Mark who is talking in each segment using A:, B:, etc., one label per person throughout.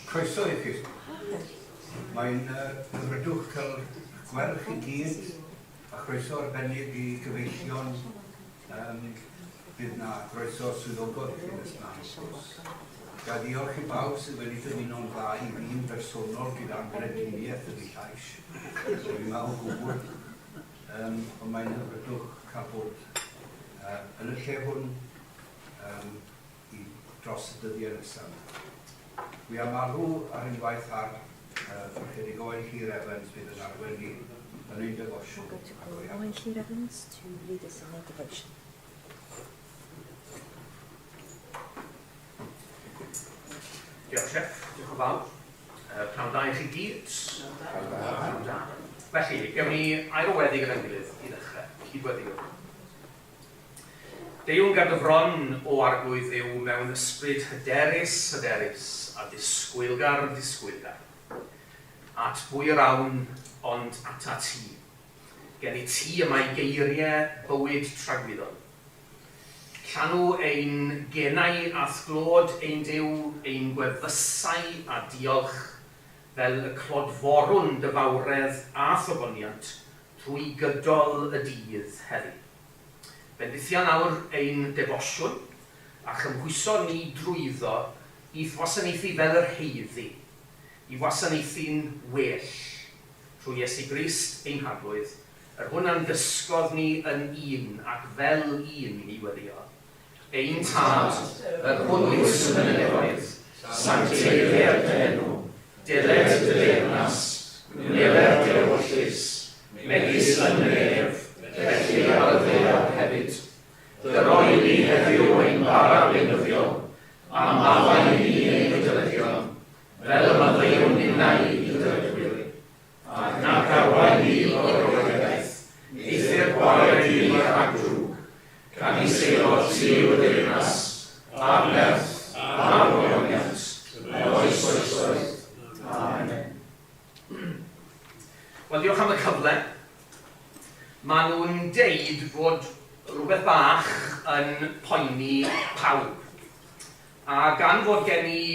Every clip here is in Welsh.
A: Croeso i chi. Mae'n hyfrydwch cael gweld chi gyd a chroeso arbennig i gyfeillion. Um, bydd na groeso swyddogol i chi nes mlaen, wrth gwrs. Ga ddiolch i bawb sydd wedi dymuno'n dda i fi'n bersonol gyda anghrediniaeth yn ei llais. Dwi'n yma o gwbl. Um, ond mae'n hyfrydwch cael bod uh, yn y lle hwn um, i dros y dyddiau nesaf yma. Wi am alw ar unwaith ar uh, Parchedig Owen Llyr Evans fydd yn arwain ni yn ein defosiwn.
B: We'll go to Owen Llyr Evans to lead us in our devotion.
C: Diolch, Jeff. Diolch yn fawr. Uh, pnawn da i chi gyd. Pnawn da. Felly, gewn ni air o weddi gyda'n gilydd i ddechrau. Cydweddio. Deuwn ger dy fron, O Arglwydd Dduw, mewn ysbryd hyderus, hyderus, a disgwylgar, disgwylgar. At bwy yr awn, ond atat ti? Gennyt ti y mae geiriau bywyd tragwyddol. Llanw ein genau a'th glod, ein Duw, ein gwefusau â diolch, fel y clodforwn dy fawredd a'th ogoniant drwy gydol y dydd heddi. Bendithia nawr ein defosiwn, a chymhwyso ni drwyddo i'th wasanaethu fel yr heiddi, i wasanaethu'n well, trwy Iesu Grist ein Harglwydd, yr hwn a'n dysgodd ni yn un ac fel un i weddïo. Ein Tad, yr hwn wyt yn y nefoedd, sancteiddier dy enw, deled dy deyrnas, gwneler dy ewyllys, megis yn y nef, felly ar y ddaear hefyd. Dyro i ni heddiw ein bara beunyddiol, a maddau i ni ein dyledion, fel y maddeuwn ninnau i dyledwyr. Ac nac arwain ni o'r gorfodaeth, eithr gwared ni rhag drwg. Canys eiddo ti yw y deyrnas, a'r nerth, a'r ogoniant, yn oes oesoedd. Amen. Wel, diolch am y cyfle. Maen nhw'n deud bod rhywbeth bach yn poeni pawb. A gan fod gen i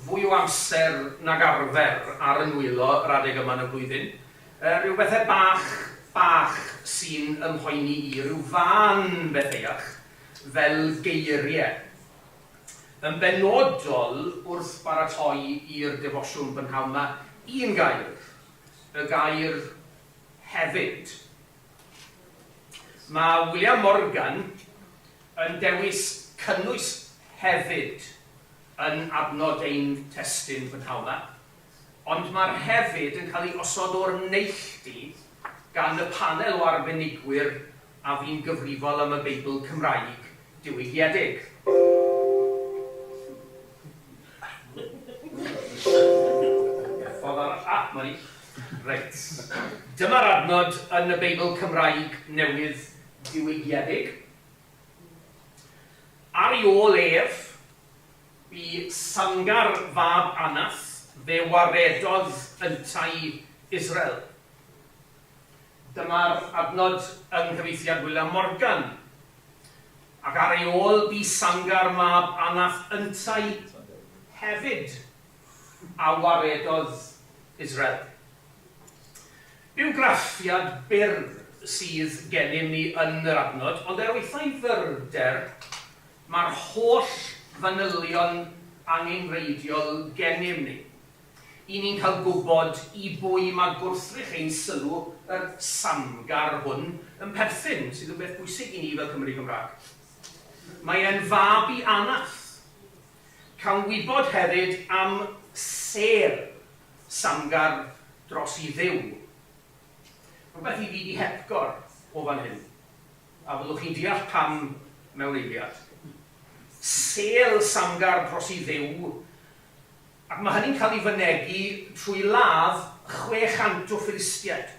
C: fwy o amser nag arfer ar 'y nwylo yr adeg yma yn y flwyddyn, rhyw bethe bach, bach sy'n 'y mhoeni i, rhyw fân betheuach, fel geiriau. Yn benodol wrth baratoi i'r defosiwn brynhawn 'ma, un gair, y gair 'hefyd'. Mae William Morgan yn dewis cynnwys hefyd yn adnod ein testun prynhawn 'ma, ond mae'r hefyd yn cael ei osod o'r neilltu gan y panel o arbenigwyr a fu'n gyfrifol am y Beibl Cymraeg diwygiedig. Ffordd arall. Ah, 'ma ni. Reit. Dyma'r adnod yn y Beibl Cymraeg Newydd diwygiedig. Ar ei ôl ef, bu Samgar fab Anath, fe waredodd yntau Israel. Dyma'r adnod yng nghyfieithiad William Morgan. Ac ar ei ôl bu Samgar mab Anath yntau hefyd, a waredodd Israel. Bywgraffiad byr sydd gennym ni yn yr adnod, ond er waetha'i fyrder, mae'r holl fanylion angenrheidiol gennym ni. I ni'n cael gwybod i bwy mae gwrthrych ein sylw, yr Samgar hwn, yn perthyn, sydd yn beth bwysig i ni fel Cymry Cymraeg. Mae e'n fab i Anath. Cawn wybod hefyd am sêr Samgar dros i Dduw. Rhywbeth i fi 'di hepgor o fan hyn, a fyddwch chi'n deall pam mewn eiliad. Sêl Samgar dros i Dduw, ac mae hynny'n cael ei fynegi trwy ladd 600 o Philistiaid.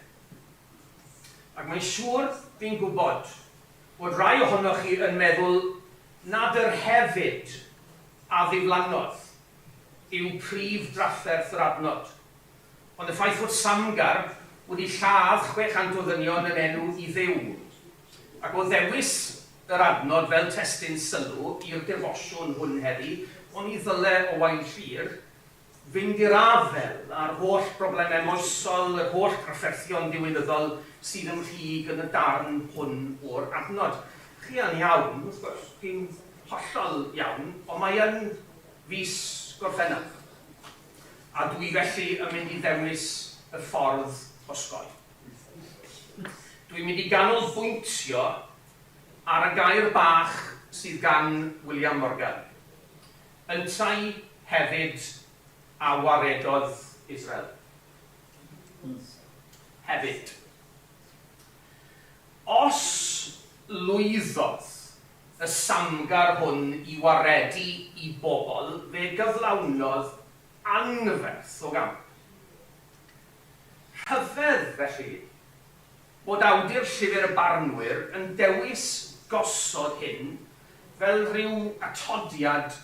C: Ac mae'n siŵr fi'n gwybod. bod rhai ohonoch chi yn meddwl nad yr hefyd a ddiflannodd yw prif drafferth yr adnod, ond y ffaith fod Samgar wedi lladd 600 o ddynion yn enw i Dduw. Ac o ddewis yr adnod fel testun sylw i'r defosiwn hwn heddi, oni ddyle Owain Llŷr fynd i'r afael â'r holl broblemau moesol, yr holl drafferthion diwinyddol sydd ymhlyg yn y darn hwn o'r adnod? Chi yn iawn, wrth gwrs, chi'n hollol iawn, ond mae yn fis Gorffennaf, a dwi felly yn mynd i ddewis y ffordd osgoi. Dwi'n mynd i ganolbwyntio ar y gair bach sydd gan William Morgan. Yntau hefyd a waredodd Israel. Hefyd. Os lwyddodd y samgar hwn i waredu i bobl, fe gyflawnodd anferth o gamp. Rhyfedd, felly, bod awdur Llyfr y Barnwyr yn dewis gosod hyn fel rhyw atodiad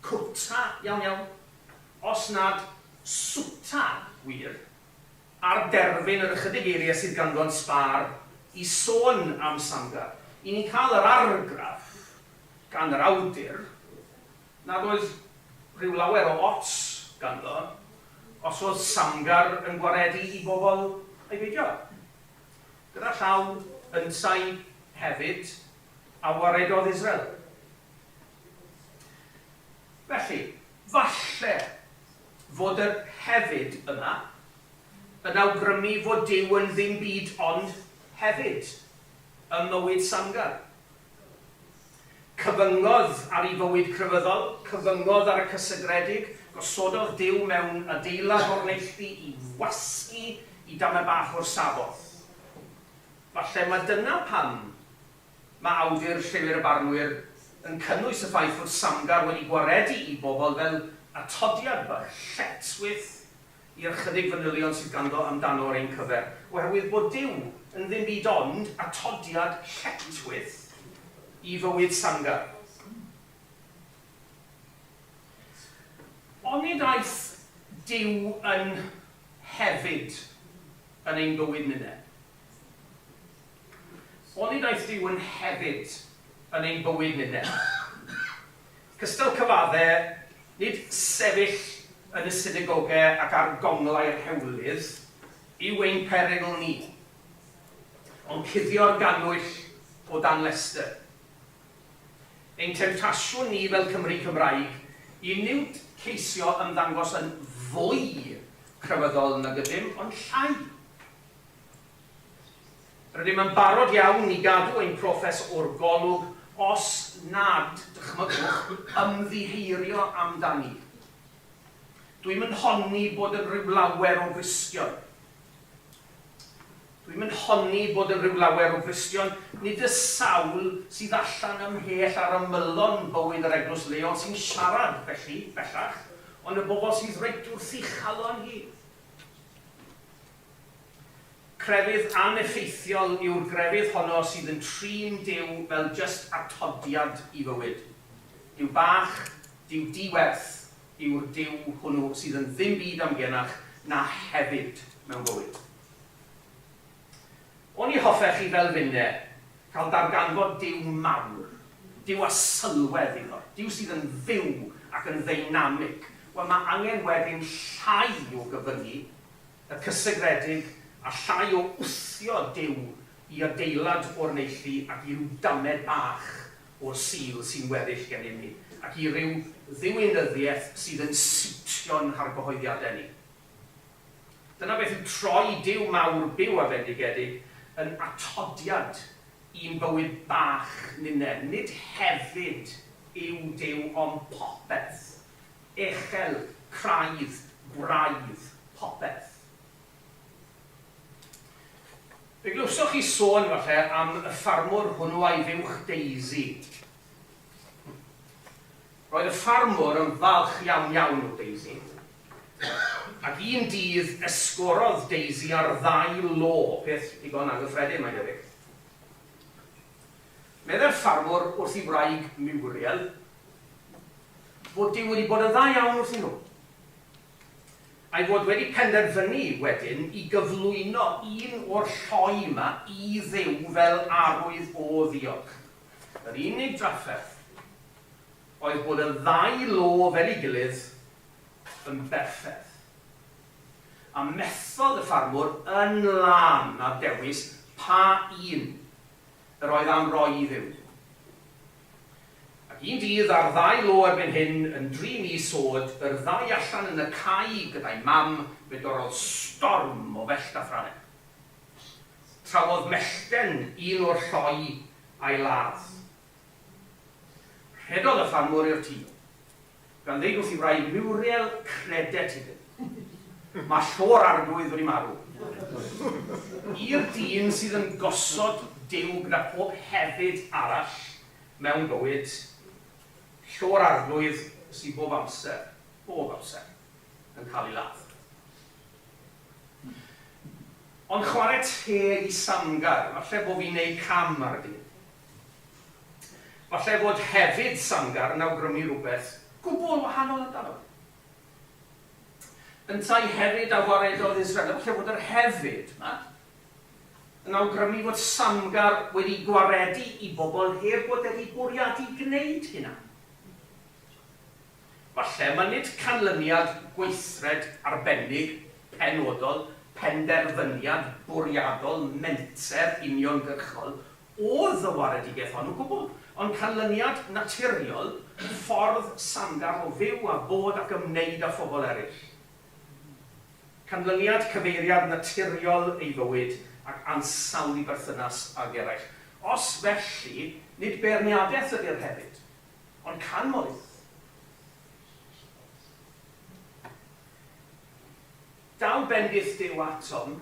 C: cwta iawn iawn, os nad swta wir, ar derfyn yr ychydig eiriau sydd ganddo'n sbâr i sôn am Samgar. I ni'n cael yr argraff gan yr awdur nad oedd rhyw lawer o ots ganddo os oedd Samgar yn gwaredu i bobl ai beidio. Gyda llaw, yntau hefyd a waredodd Israel. Felly, falle fod yr hefyd yma yn awgrymu fod Duw yn ddim byd ond hefyd ym mywyd Samgar. Cyfyngodd ar ei fywyd crefyddol, cyfyngodd ar y cysegredig, gosododd Duw mewn adeilad o'r neilltu i wasgu i damed bach o'r Saboth. Falle mai dyna pam mae awdur Llyfr y Barnwyr yn cynnwys y ffaith fod Samgar wedi gwaredu i bobl fel atodiad bach lletchwith i'r ychydig fanylion sydd ganddo amdano ar ein cyfer, oherwydd bod Duw yn ddim byd ond atodiad lletchwith i fywyd Samgar. Onid aeth Duw yn hefyd yn ein bywyd ninne? Onid aeth Duw yn hefyd yn ein bywyd ninne? Cystal cyfadde, nid sefyll yn y synagoge ac ar gonglau'r hewlydd yw ein perygl ni, ond cuddio'r gannwyll o dan lestr. Ein temtasiwn ni fel Cymry Cymraeg i nid ceisio ymddangos yn fwy crefyddol nag ydym, ond llai. Rydym yn barod iawn i gadw ein proffes o'r golwg os nad, dychmygwch, ymddiheurio amdani. Dwi'm yn honni bod yn rhyw lawer o Gristion. Dwi'm yn honni bod yn rhyw lawer o Gristion, nid y sawl sydd allan ymhell ar ymylon bywyd yr eglwys leol sy'n siarad felly, bellach, ond y bobl sydd reit wrth ei chalon hi. Crefydd aneffeithiol yw'r grefydd honno sydd yn trin Duw fel jyst atodiad i fywyd. Duw bach, Duw di-werth yw'r Duw hwnnw sydd yn ddim byd amgenach na hefyd mewn bywyd. Oni hoffech chi fel finne cael darganfod Duw mawr, Duw â sylwedd iddo, Duw sydd yn fyw ac yn ddeinamig? Wel, mae angen wedyn llai o gyfyngu y cysegredig a llai o wthio Duw i adeilad o'r neilltu ac i ryw damed bach o'r Sul sy'n weddill gennym ni, ac i ryw ddiwinyddiaeth sydd yn siwtio'n hargyhoeddiadau ni. Dyna beth yw troi Duw mawr byw a bendigedig yn atodiad i'n bywyd bach ninne. Nid hefyd yw Duw ond popeth. Echel, craidd, gwraidd, popeth. Fe glywsoch chi sôn, falle, am y ffarmwr hwnnw a'i fuwch Daisy. Roedd y ffarmwr yn falch iawn iawn o Daisy. Ac un dydd esgorodd Daisy ar ddau lo, peth digon anghyffredin mae'n debyg. Meddai'r ffarmwr wrth ei wraig Muriel fod Duw wedi bod yn dda iawn wrthyn nhw, a'i fod wedi penderfynu wedyn i gyflwyno un o'r lloi 'ma i Dduw fel arwydd o ddiolch. Yr unig drafferth oedd bod y ddau lo fel ei gilydd yn berffaith. A methodd y ffarmwr yn lân â dewis pa un yr oedd am roi i Dduw. Ac un dydd, a'r ddau lo erbyn hyn yn dri mis oed, yr ddau allan yn y cae gyda'i mam, fe dorrodd storm o fellt a thrannau. Trawodd mellten un o'r lloi a'i ladd. Rhedodd y ffarmwr i'r tŷ, gan ddeud wrth ei wraig, Muriel, credet ti ddim. Mae llo'r arglwydd wedi marw. I'r dyn sydd yn gosod Duw gyda phob hefyd arall mewn bywyd, llo'r arglwydd sydd bob amser, bob amser, yn cael ei ladd. Ond chwarae teg i Samgar, falle bo fi'n neud cam ar y dyn. Falle fod hefyd Samgar yn awgrymu rhywbeth gwbl wahanol amdano fe. Yntau hefyd a waredodd Israel. A falle fod yr hefyd 'ma yn awgrymu fod Samgar wedi gwaredu i bobl heb bod wedi bwriadu gwneud hynna. Falle mae nid canlyniad gweithred arbennig, penodol, penderfyniad bwriadol, menter uniongyrchol oedd y waredigaeth hon o gwbl, ond canlyniad naturiol ffordd Samgar o fyw a bod ac ymwneud â phobl eraill. Canlyniad cyfeiriad naturiol ei fywyd ac ansawdd ei berthynas ag eraill. Os felly, nid beirniadaeth ydy'r hefyd, ond canmoliaeth. Daw bendith Duw atom,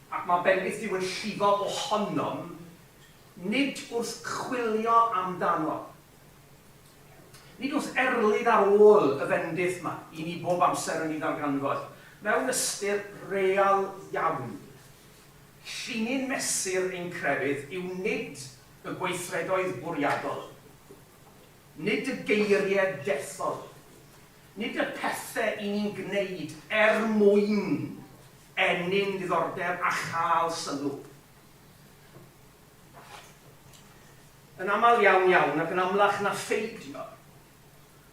C: ac mae bendith Duw yn llifo ohonom, nid wrth chwilio amdano. Nid wrth erlid ar ôl y fendith 'ma i ni bob amser yn ei ddarganfod, mewn ystyr real iawn. Llinyn mesur ein crefydd yw nid y gweithredoedd bwriadol, nid y geiriau dethol, Nid y pethe i ni'n gwneud er mwyn ennyn diddordeb a chael sylw. Yn aml iawn iawn ac yn amlach na pheidio,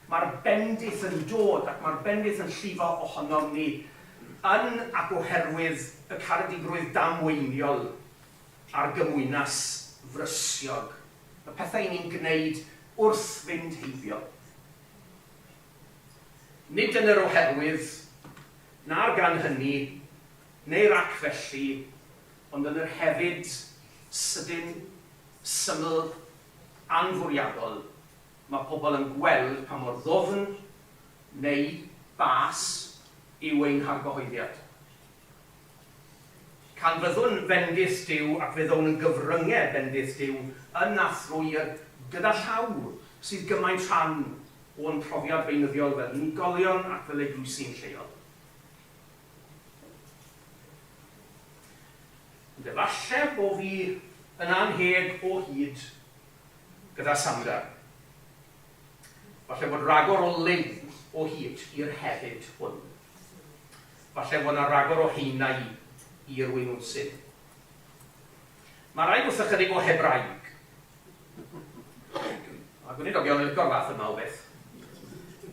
C: mae'r bendith yn dod ac mae'r bendith yn llifo ohonom ni yn ac oherwydd y caredigrwydd damweiniol a'r gymwynas frysiog, y pethau i ni'n gwneud wrth fynd heibio. Nid yn yr oherwydd, na'r gan hynny, neu'r ac felly, ond yn yr hefyd, sydyn, syml, anfwriadol, mae pobl yn gweld pa mor ddwfn, neu bas, yw ein hargyhoeddiad. Canfyddwn fendith Duw ac fe ddown yn gyfryngau bendith Duw yn a thrwy yr gyda llaw sydd gymaint rhan o'n profiad beunyddiol fel unigolion ac fel eglwysi'n lleol. Ond efalle bo fi yn annheg o hyd gyda Samgar. Falle bod ragor o liw o hyd i'r hefyd hwn. Falle fod 'na ragor o haenau i'r winwnsyn. Mae rhaid wrth ychydig o Hebraeg. Mae gweinidogion yn licio'r fath yma o beth.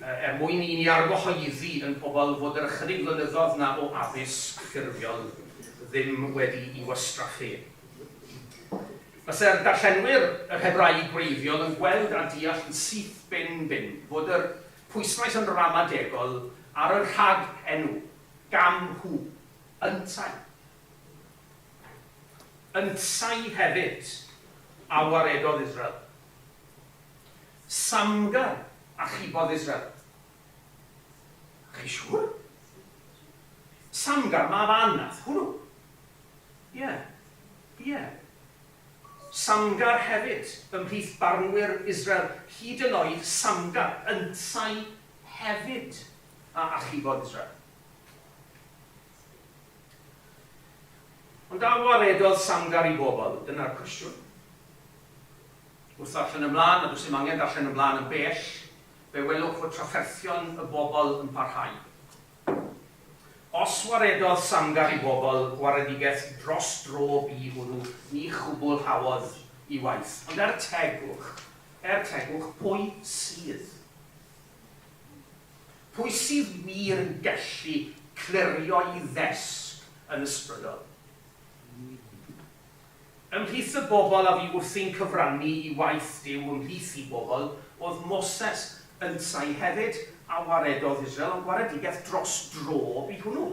C: Er mwyn i ni argyhoeddi yn pobl fod yr ychydig flynyddoedd 'na o addysg ffurfiol ddim wedi'i wastraffu. Fyse'r darllenwyr yr Hebraeg gwreiddiol yn gweld a deall yn syth bin bin fod yr Pwyslais yn ramadegol ar y rhag-enw, gam hw, yntau. Yntau hefyd a waredodd Israel. Samgar achubodd Israel. Chi siŵr? Samgar mab Anath, hwnnw. Ie, ie. Samgar hefyd, ymhlith barnwyr Israel, hyd yn oed Samgar, yntau hefyd a achubodd Israel. Ond a waredodd Samgar i bobl? Dyna'r cwestiwn. Wrth ddarllen ymlaen, a does dim angen darllen ymlaen yn bell, fe welwch fod trafferthion y bobl yn parhau. Os waredodd Samgar i bobl waredigaeth dros dro bu hwnnw, ni chwblhaodd i waith. Ond er tegwch, er tegwch, pwy sydd? Pwy sydd wir yn gallu clirio'i ddesg yn ysbrydol? Ymhlith y bobl a fu wrthi'n cyfrannu i waith Duw ymhlith i bobl oedd Moses, yntau hefyd a waredodd Israel, ond gwaredigaeth dros dro bu hwnnw.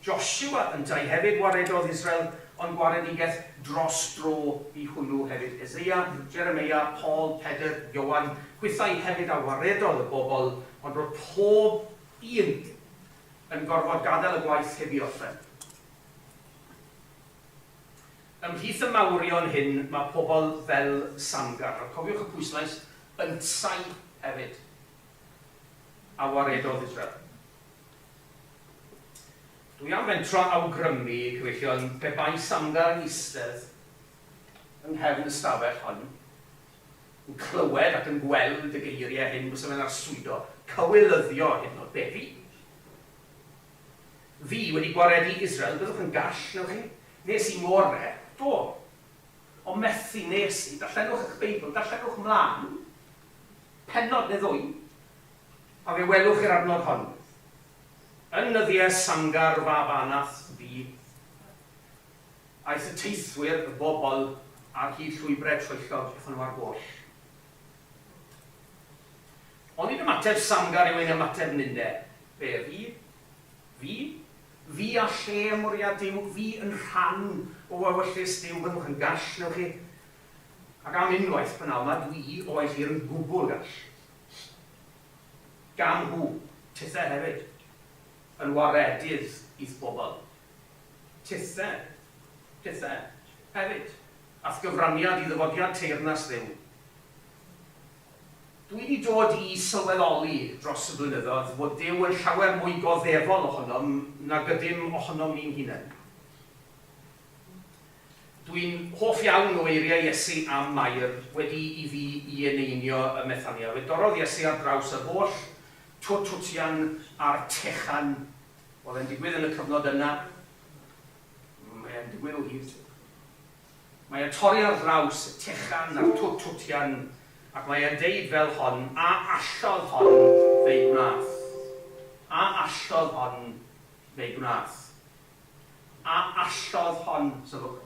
C: Josua, yntau hefyd waredodd Israel, ond gwaredigaeth dros dro bu hwnnw hefyd. Eseia, Jeremeia, Paul, Pedr, Ioan, hwythau hefyd a waredodd y bobl, ond roedd pob un yn gorfod gadael y gwaith heb ei orffen. Ymhlith y mawrion hyn mae pobl fel Samgar, a cofiwch y pwyslais, yntau hefyd, a waredodd Israel. Dwi am fentro awgrymu, cyfeillion, pe bai Samgar yn eistedd yng nghefn y stafell hon, yn clywed ac yn gweld y geiriau hyn, bysa fe'n arswydo, cywilyddio hyd yn oed, be fi? Fi wedi gwaredu Israel, byddwch yn gall, wnewch chi? Nes i ngore, do. Ond methu nes i. Darllenwch eich Beibl, darllenwch mlaen, pennod neu ddwy, a fe welwch chi'r adnod hon. Yn nyddiau Samgar fab Anath, fi, aeth y teithwyr, y bobl, ar hyd llwybrau troellog, aethon nhw ar goll. Onid ymateb Samgar yw ein ymateb ninne? Be, fi? Fi? Fi a lle ym mwriad Duw? Fi yn rhan o ewyllys Duw? Byddwch yn gall, wnewch chi? Ac am unwaith p'nawn 'ma, dwi, o oes hir, yn gwbl gall. Gan nhw, tithe hefyd, yn waredydd i'th bobl. Tithe, tithe, hefyd, a'th gyfraniad i ddyfodiad teyrnas Dduw. Dwi 'di dod i sylweddoli dros y blynyddoedd fod Duw yn llawer mwy goddefol ohonom nag ydym ohonom ni'n hunain. Dwi'n hoff iawn o eiriau Iesu am Mair wedi iddi i eneinio ym Methania. Fe dorrodd Iesu ar draws yr holl twt-twtian a'r techan oedd yn digwydd yn y cyfnod yna. Mae e'n digwydd o hyd. Mae e'n torri ar draws y techan a'r twt-twtian, ac mae e'n deud fel hon, A allodd hon fe'i gwnaeth? A allodd hon fe'i gwnaeth? A allodd hon, sylwch.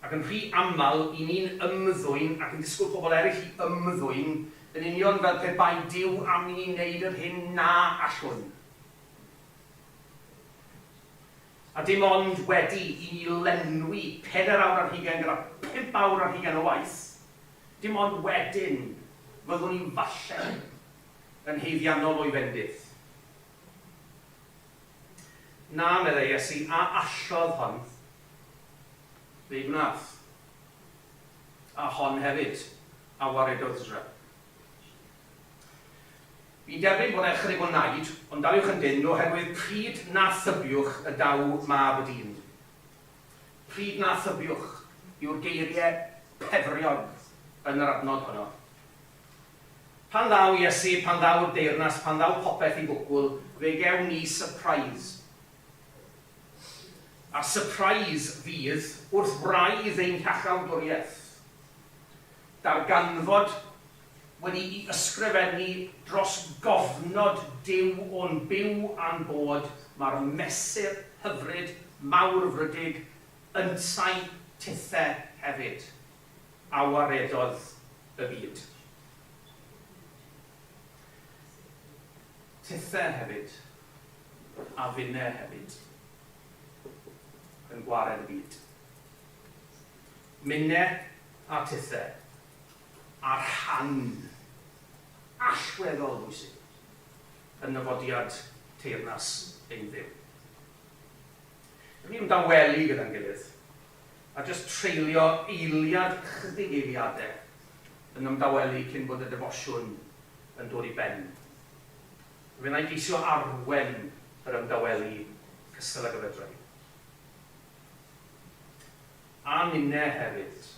C: Ac yn rhy aml, i ni'n ymddwyn ac yn disgwyl pobl eraill i ymddwyn yn union fel pe bai Duw am i ni wneud yr hyn na allwn. A dim ond wedi i ni lenwi pedair awr ar hugain gyda phump awr ar hugain o waith, dim ond wedyn fyddwn ni falle yn haeddiannol o'i fendith. Na, meddai Iesu, a allodd hon? Fe'i gwnaeth. A hon hefyd a waredodd Israel. Fi'n derbyn bod e ychydig o naid, ond daliwch yn dynn, oherwydd pryd na thybiwch y daw Mab y Dyn. Pryd na thybiwch yw'r geiriau pefriog yn yr adnod honno. Pan ddaw Iesu, pan ddaw'r deyrnas, pan ddaw popeth i gwcwl, fe gewn ni surprise. A'r surprise fydd wrth wraidd ein hiachawdwriaeth. Darganfod wedi'i ysgrifennu dros gofnod Duw o'n byw a'n bod, mae'r mesur hyfryd, mawrfrydig, yntau tithe hefyd, a waredodd y byd. Tithe hefyd, a finne hefyd, yn gwared y byd. Minne a tithe a rhan allweddol bwysig yn nyfodiad teyrnas ein Dduw. Rydyn ni'n ymdawelu gyda'n gilydd a jyst treulio eiliad, ychydig eiliadau, yn ymdawelu cyn bod y defosiwn yn dod i ben. Fe wna i geisio arwen yr ymdawelu cystal ag y fedra i. A ninne hefyd.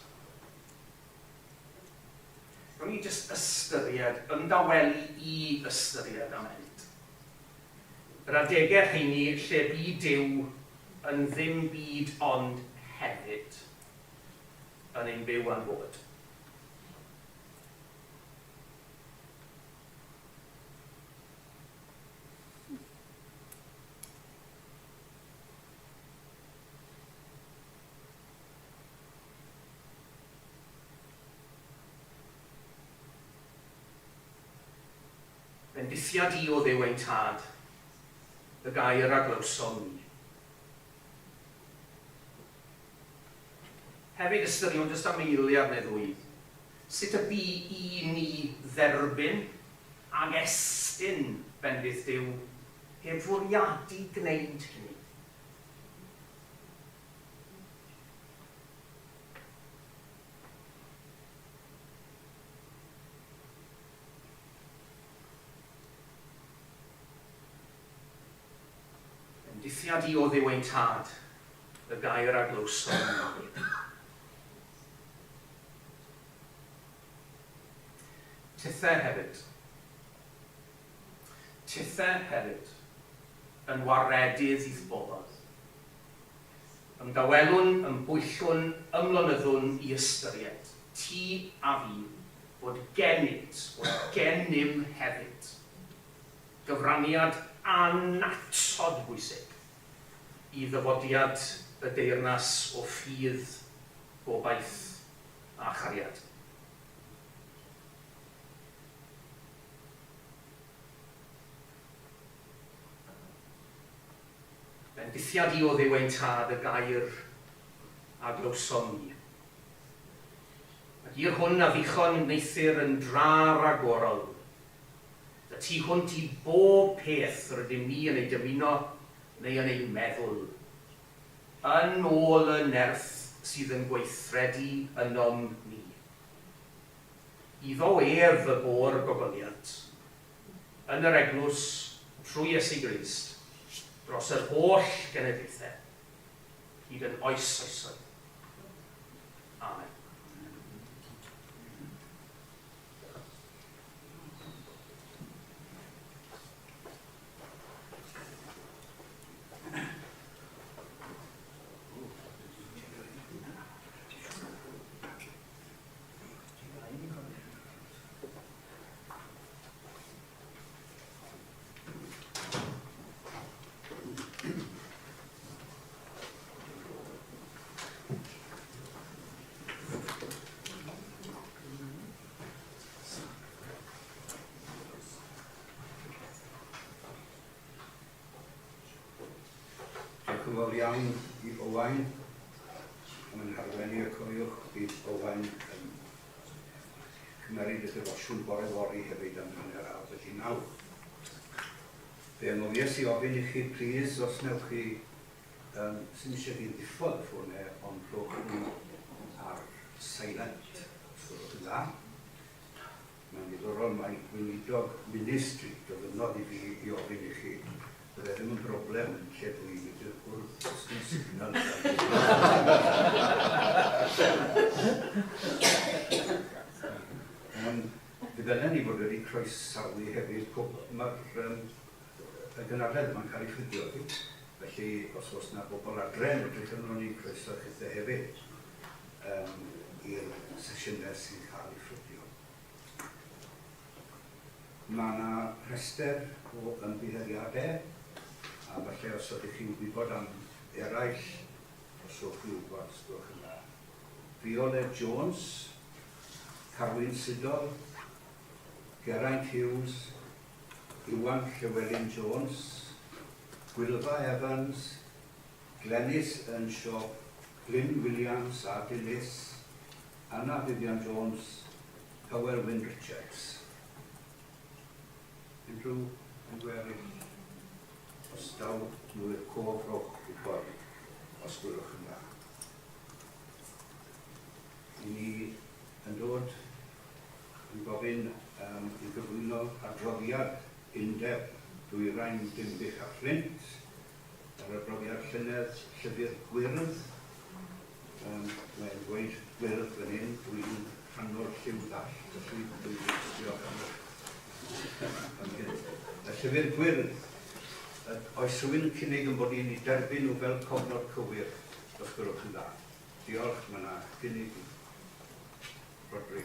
C: Rown ni jyst ystyried, ymdawelu i ystyried am ennyd. Yr adegau rheini lle bu Duw yn ddim byd ond hefyd yn ein byw a'n bod. Bendithiad i o Dduw ein Tad, y gair a glywsom ni. Hefyd ystyriwn jyst am eiliad neu ddwy sut y bu i ni dderbyn ag estyn bendith Duw heb fwriadu gwneud hynny. Bendithiad i o Dduw ein Tad, y gair a glywsom ni. Tithe hefyd. Tithe hefyd, yn waredydd i'th bobl. Ymdawelwn, ymbwyllwn, ymlonyddwn i ystyried, ti a fi, fod gennyt, fod gennym hefyd, gyfraniad annatod bwysig i ddyfodiad y deyrnas o ffydd, gobaith a chariad. Bendithiad i o Dduw ein Tad y gair a glywsom ni. Ac i'r hwn a ddichon wneuthur yn dra ragorol, y tu hwnt i bob peth rydym ni yn ei dymuno neu yn ei meddwl, yn ôl y nerth sydd yn gweithredu ynom ni. Iddo ef y bo'r gogoniant, yn yr eglwys trwy Iesu Grist, dros yr holl genedlaethau, hyd yn oes oesoedd. Amen.
A: Diolch yn fawr iawn i Owain am ein harwain ni a cofiwch bydd Owain yn cymeryd y defosiwn bore fory hefyd am 9:30. Fe anghofia i ofyn i chi plîs os wnewch chi yym sim isie fi ddiffodd y ffône ond rhowch nhw ar silent os gwelwch yn dda. Mae'n ddiddorol mai gweinidog ministry gofynnodd i fi i ofyn i chi. Bydde ddim yn broblem yn lle dw i'n mynd i'r cwrdd, does dim signal Yym, fe ddylen ni fod wedi croesawu hefyd pob... Mae'r yym y gynadledd yma'n cael ei ffrydio, ydy? Felly, os oes 'na bobl adre yn edrych arno ni, croeso chithe hefyd yym i'r sesiynau sy'n cael eu ffrydio. Mae 'na rhestr o ymddiheuriadau, a falle os ydych chi'n gwybod am eraill, os rhowch chi wybod, os gwelwch yn dda. Violet Jones, Carwyn Siddall, Geraint Hughes, Iwan Llewelyn Jones, Gwylfa Evans, Glenys Earnshaw, Glyn Williams a Dilys, Anna Vivian Jones, Hywel Wyn Richards. Unrhyw enw eraill? Os daw nhw i'r cof rhowch wybod os gwelwch yn dda. I ni yn dod yn gofyn um, i gyflwyno adroddiad Undeb Dwyrain Dinbych a Fflint, yr adroddiad llynedd Llyfr Gwyrdd. Um, mae'n dweud gwyrdd fan hyn, dwi'n rhan o'r lliw ddall, felly dwi'n diolch am am hyn. Y llyfr gwyrdd, oes rhywun yn cynnig yn bod ni'n ei derbyn nhw fel cofnod cywir, os gwelwch yn dda? Diolch, mae yna gynnig Rodri.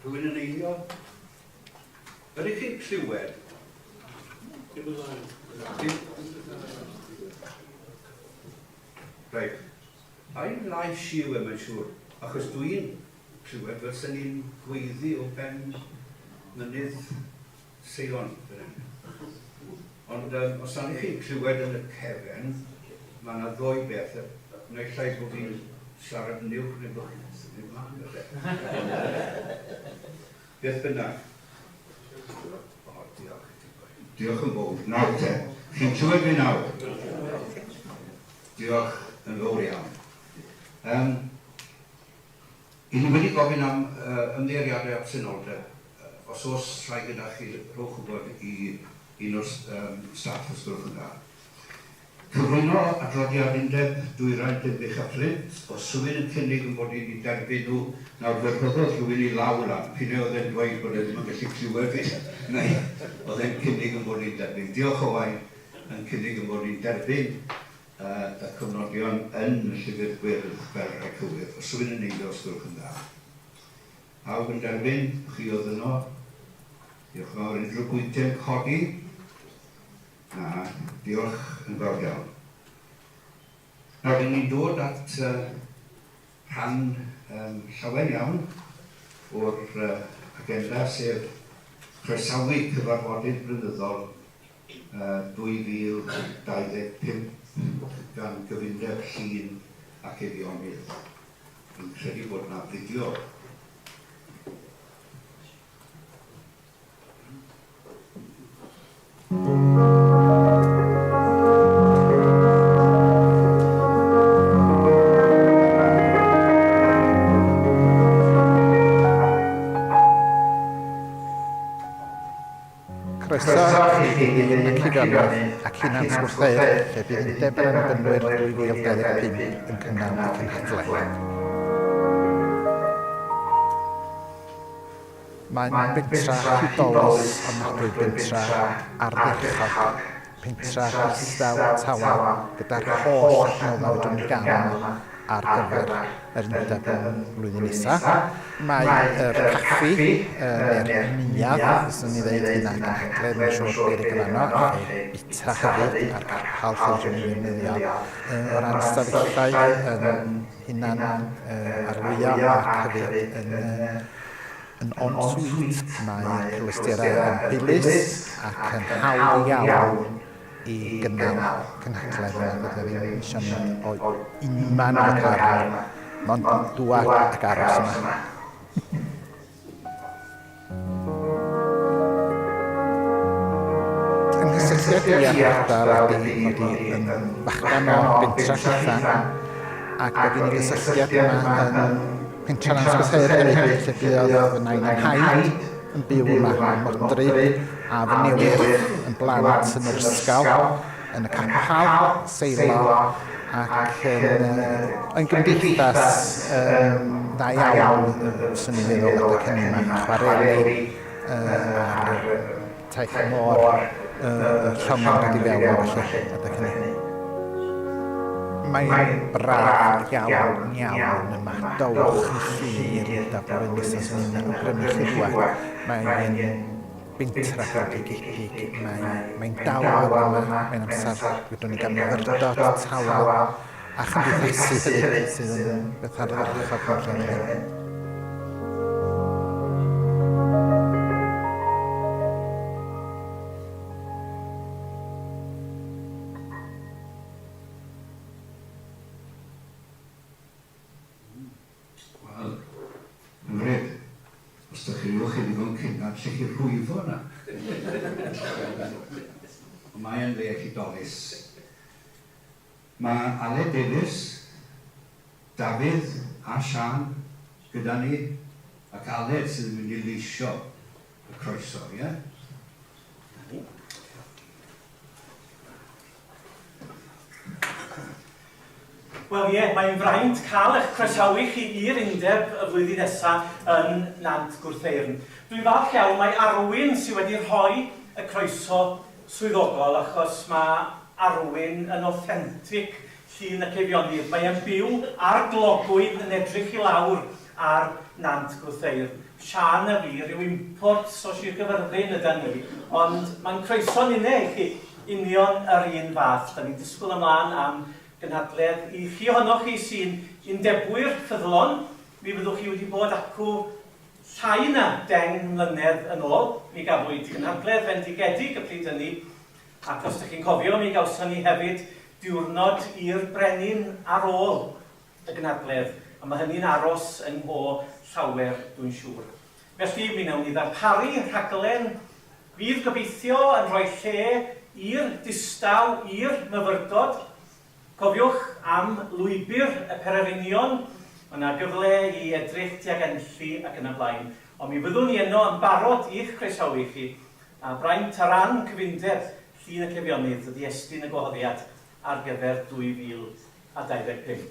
A: Rhywun yn eilio? Ydych chi'n clywed?
D: Dim yn dda.
A: Reit. Ein lais i yw e, mae'n siŵr, achos dwi'n clywed fel 'sen ni'n gweiddi o ben mynydd Seion fan hyn. Ond um, os na chi'n clywed yn y cefen, mae yna ddoi beth. Naill ai bod fi'n siarad yn uwch neu bod chi'n symud mlaen felly. Beth bynnag. O, diolch i ti, boi. Diolch yn fawr. Nawr te, chi'n clywed fi nawr? Diolch yn fawr iawn. Um, I ni wedi gofyn am ymddiheuriadau absenoldeb. Os oes rhai gyda chi, rhowch wybod i un o'r staff os gwelwch yn dda. Cyflwyno adroddiad Undeb Dwyrain Dinbych a Fflint. Os rhywun yn cynnig yn bod ni wedi derbyn nhw, nawr fe rhoddodd rhywun i law lan, p'un ai oedd e'n dweud bod e ddim yn gallu clywed fi, neu oedd e'n cynnig yn bod ni'n derbyn. Diolch Owain yn cynnig yn bod ni'n derbyn y cofnodion yn y llyfr gwyrdd fel rhai cywir. Os rhywun yn eilio os gwelwch yn dda. Pawb yn derbyn, chi oedd yno. Diolch yn fawr. Unrhyw bwyntiau'n codi? Na, diolch yn fawr iawn. Nawr, ry'n ni'n dod at rhan llawen iawn o'r agenda, sef croesawu cyfarfodydd blynyddol 2025 gan Gyfundeb Llŷn ac Eifionydd. Fi'n credu bod 'na fideo.
E: Croeso i chi ddilyn y Cyfrannau ac Hunan Sgwrsau lle bydd Undeb yr Annibynwyr 2025 yn cynnal eu cynhadledd. Mae'n bentra hudolus ofnadwy, bentra ardderchog, pentra distaw, tawel, gyda'r holl adnoddau fedrwn ni gael yma ar gyfer yr undeb yn flwyddyn nesa. Mae yr caffi, neu'r neuadd, fyswn ni ddeud, hynna cynhadledd, mae'n siŵr Berig yn fanno, a lle bita hefyd, a'r capel lle fedrwn ni ddefnyddio o ran ystafellau yn hunan arlwyo ac hefyd yn yn en-suite. Mae'r cyfleusterau yn hwylus ac yn hawdd iawn i gynnal cynhadledd yma. Bydde fi ddim eisiau mynd o unman efo car yma, mond dŵad ac aros yma. Yng nghysylltiad i â'r ardal ydy mod i yn fachgan o bentra Llithfaen ac bod gen i gysylltiad yma yn pentra Nant Gwrtheyrn hefyd lle buodd fy nain a'n nhaid yn byw yma yn Modryb a fy newydd yn blant yn yr ysgol yn y capel, Seilo ac yn, yn gymdeithas um, dda iawn, fyswn i'n meddwl, adeg hynny. Mae chwareli a'r taith y môr, y llong yn dod i fewn a felly adeg hynny. Mae'n braf iawn iawn yma. Dowch yn llu i'r undeb blwyddyn nesaf, swn i'n awgrymu chi ddwad. Mae'n bentra bendigedig, mae'n mae dawel yma, mae'n amser fedrwn ni gael myfyrdod tawel a chymdeithasu hefyd sydd yn beth ardderchog mewn lle fel hyn.
A: Wel, hyfryd. Os dych chi chi ddigon cynnar, lle chi rhwyfo yna. Ond mae e'n le hudolus. Mae Aled Davies, Dafydd a Siân gyda ni, ac Aled sydd yn mynd i leisio y croeso, ie?
F: Wel ie, mae'n fraint cael eich croesawu chi i'r Undeb y flwyddyn nesa yn Nant Gwrtheyrn. Dwi'n falch iawn mai Arwyn sydd wedi rhoi y croeso swyddogol achos mae Arwyn yn authentic Llun ac Eifionydd. Mae e'n byw ar glogwyn yn edrych i lawr ar Nant Gwrtheyrn. Siân a fi, rhyw imports o Sir Gyfyrddin ydan ni, ond mae'n croeso ninne i chi union yr un fath. Da ni'n disgwyl ymlaen am gynhadledd. I chi ohonoch chi sy'n undebwyr ffyddlon, mi fyddwch chi wedi bod acw llai na 10 mlynedd yn ôl. Mi gafwyd cynhadledd fendigedig y pryd hynny, ac os dych chi'n cofio, mi gawson ni hefyd diwrnod i'r brenin ar ôl y gynhadledd, a mae hynny'n aros yng ngho llawer, dwi'n siŵr. Felly, mi wnawn ni ddarparu rhaglen fydd gobeithio yn rhoi lle i'r distaw, i'r myfyrdod. Cofiwch am lwybr y pererinion, mae yna gyfle i edrych tuag Enlli ac yn y blaen. Ond mi fyddwn ni yno yn barod i'ch croesawu chi, a braint ar ran Cyfundeb Llun ac Eifionydd ydy estyn y gwahoddiad ar gyfer 2025.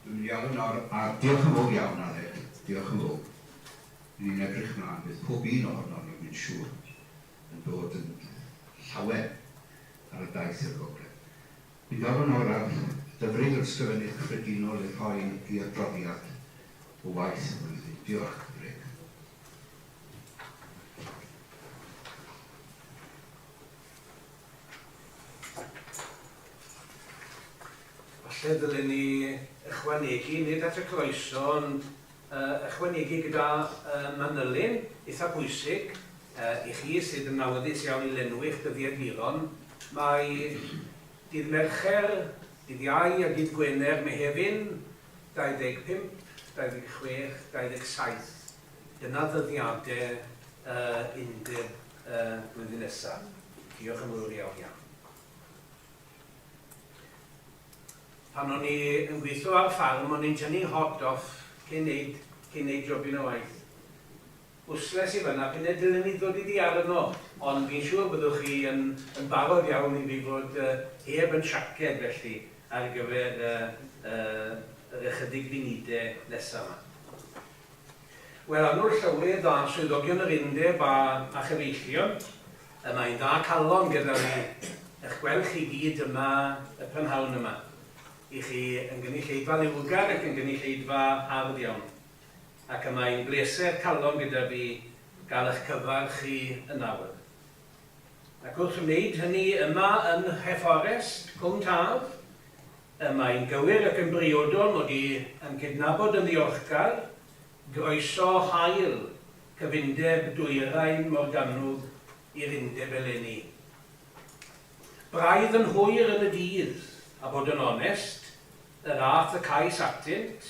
A: Dwi'n mynd i alw nawr ar... Diolch yn fawr iawn, Aled. Diolch yn fawr. Ni'n edrych mlaen. Bydd pob un ohonon ni, dwi'n siŵr, yn dod yn llawen ar y daith i'r gogledd. Dwi'n galw nawr ar Dyfrig yr Ysgrifennydd Cyffredinol i rhoi ei adroddiad o waith y flwyddyn. Diolch, Dyfrig.
D: Falle ddylen ni ychwanegu, nid at y croeso, ond ychwanegu gyda manylyn eitha pwysig i chi sydd yn awyddus iawn i lenwi'ch dyddiaduron, mae dydd Mercher, dydd Iau a dydd Gwener, Mehefin 25, 26, 27, dyna ddyddiadau Undeb y flwyddyn nesaf. Diolch yn fawr iawn iawn. Pan o'n i yn gweithio ar ffarm, o'n i'n tynnu hot off cyn neud, cyn neud jobyn o waith. Useless i fan'na, p'un dylen ni ddod iddi ar yno, ond fi'n siŵr byddwch chi yn, yn barod iawn i fi fod uh, heb yn siaced felly ar gyfer uh, uh, yr ychydig funudau nesaf yma. Wel, annwyl Llywydd a swyddogion yr Undeb a, a chyfeillion, y mae'n dda calon gyda fi eich gweld chi gyd yma y prynhawn yma. I chi yn gynulleidfa liwgar ac yn gynulleidfa hardd iawn. Ac y mae'n bleser calon gyda fi gael eich cyfarch chi yn awr. Ac wrth wneud hynny yma yn Nhrefforest, Cwm Taf, Y mae'n gywir ac yn briodol mod i yn cydnabod yn ddiolchgar groeso hael Cyfundeb Dwyrain Morgannwg i'r Undeb eleni. Braidd yn hwyr yn y dydd, a bod yn onest, yr ath y cais atynt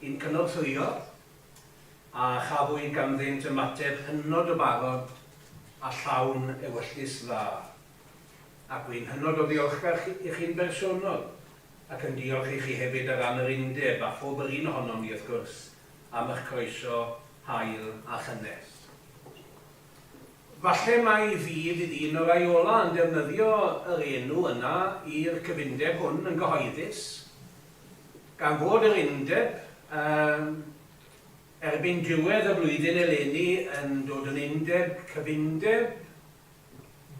D: i'm cynorthwyo, a chafwyd ganddynt ymateb hynod o barod a llawn ewyllys dda. Ac wi'n hynod o ddiolchgar i chi'n bersonol, ac yn diolch i chi hefyd ar ran yr Undeb, a phob yr un ohonom ni wrth gwrs, am eich croeso hael a chynnes. Falle mai fi fydd un o'r rhai ola' yn defnyddio yr enw yna i'r cyfundeb hwn yn gyhoeddus, gan fod yr Undeb, yym, erbyn diwedd y flwyddyn eleni yn dod yn Undeb Cyfundeb,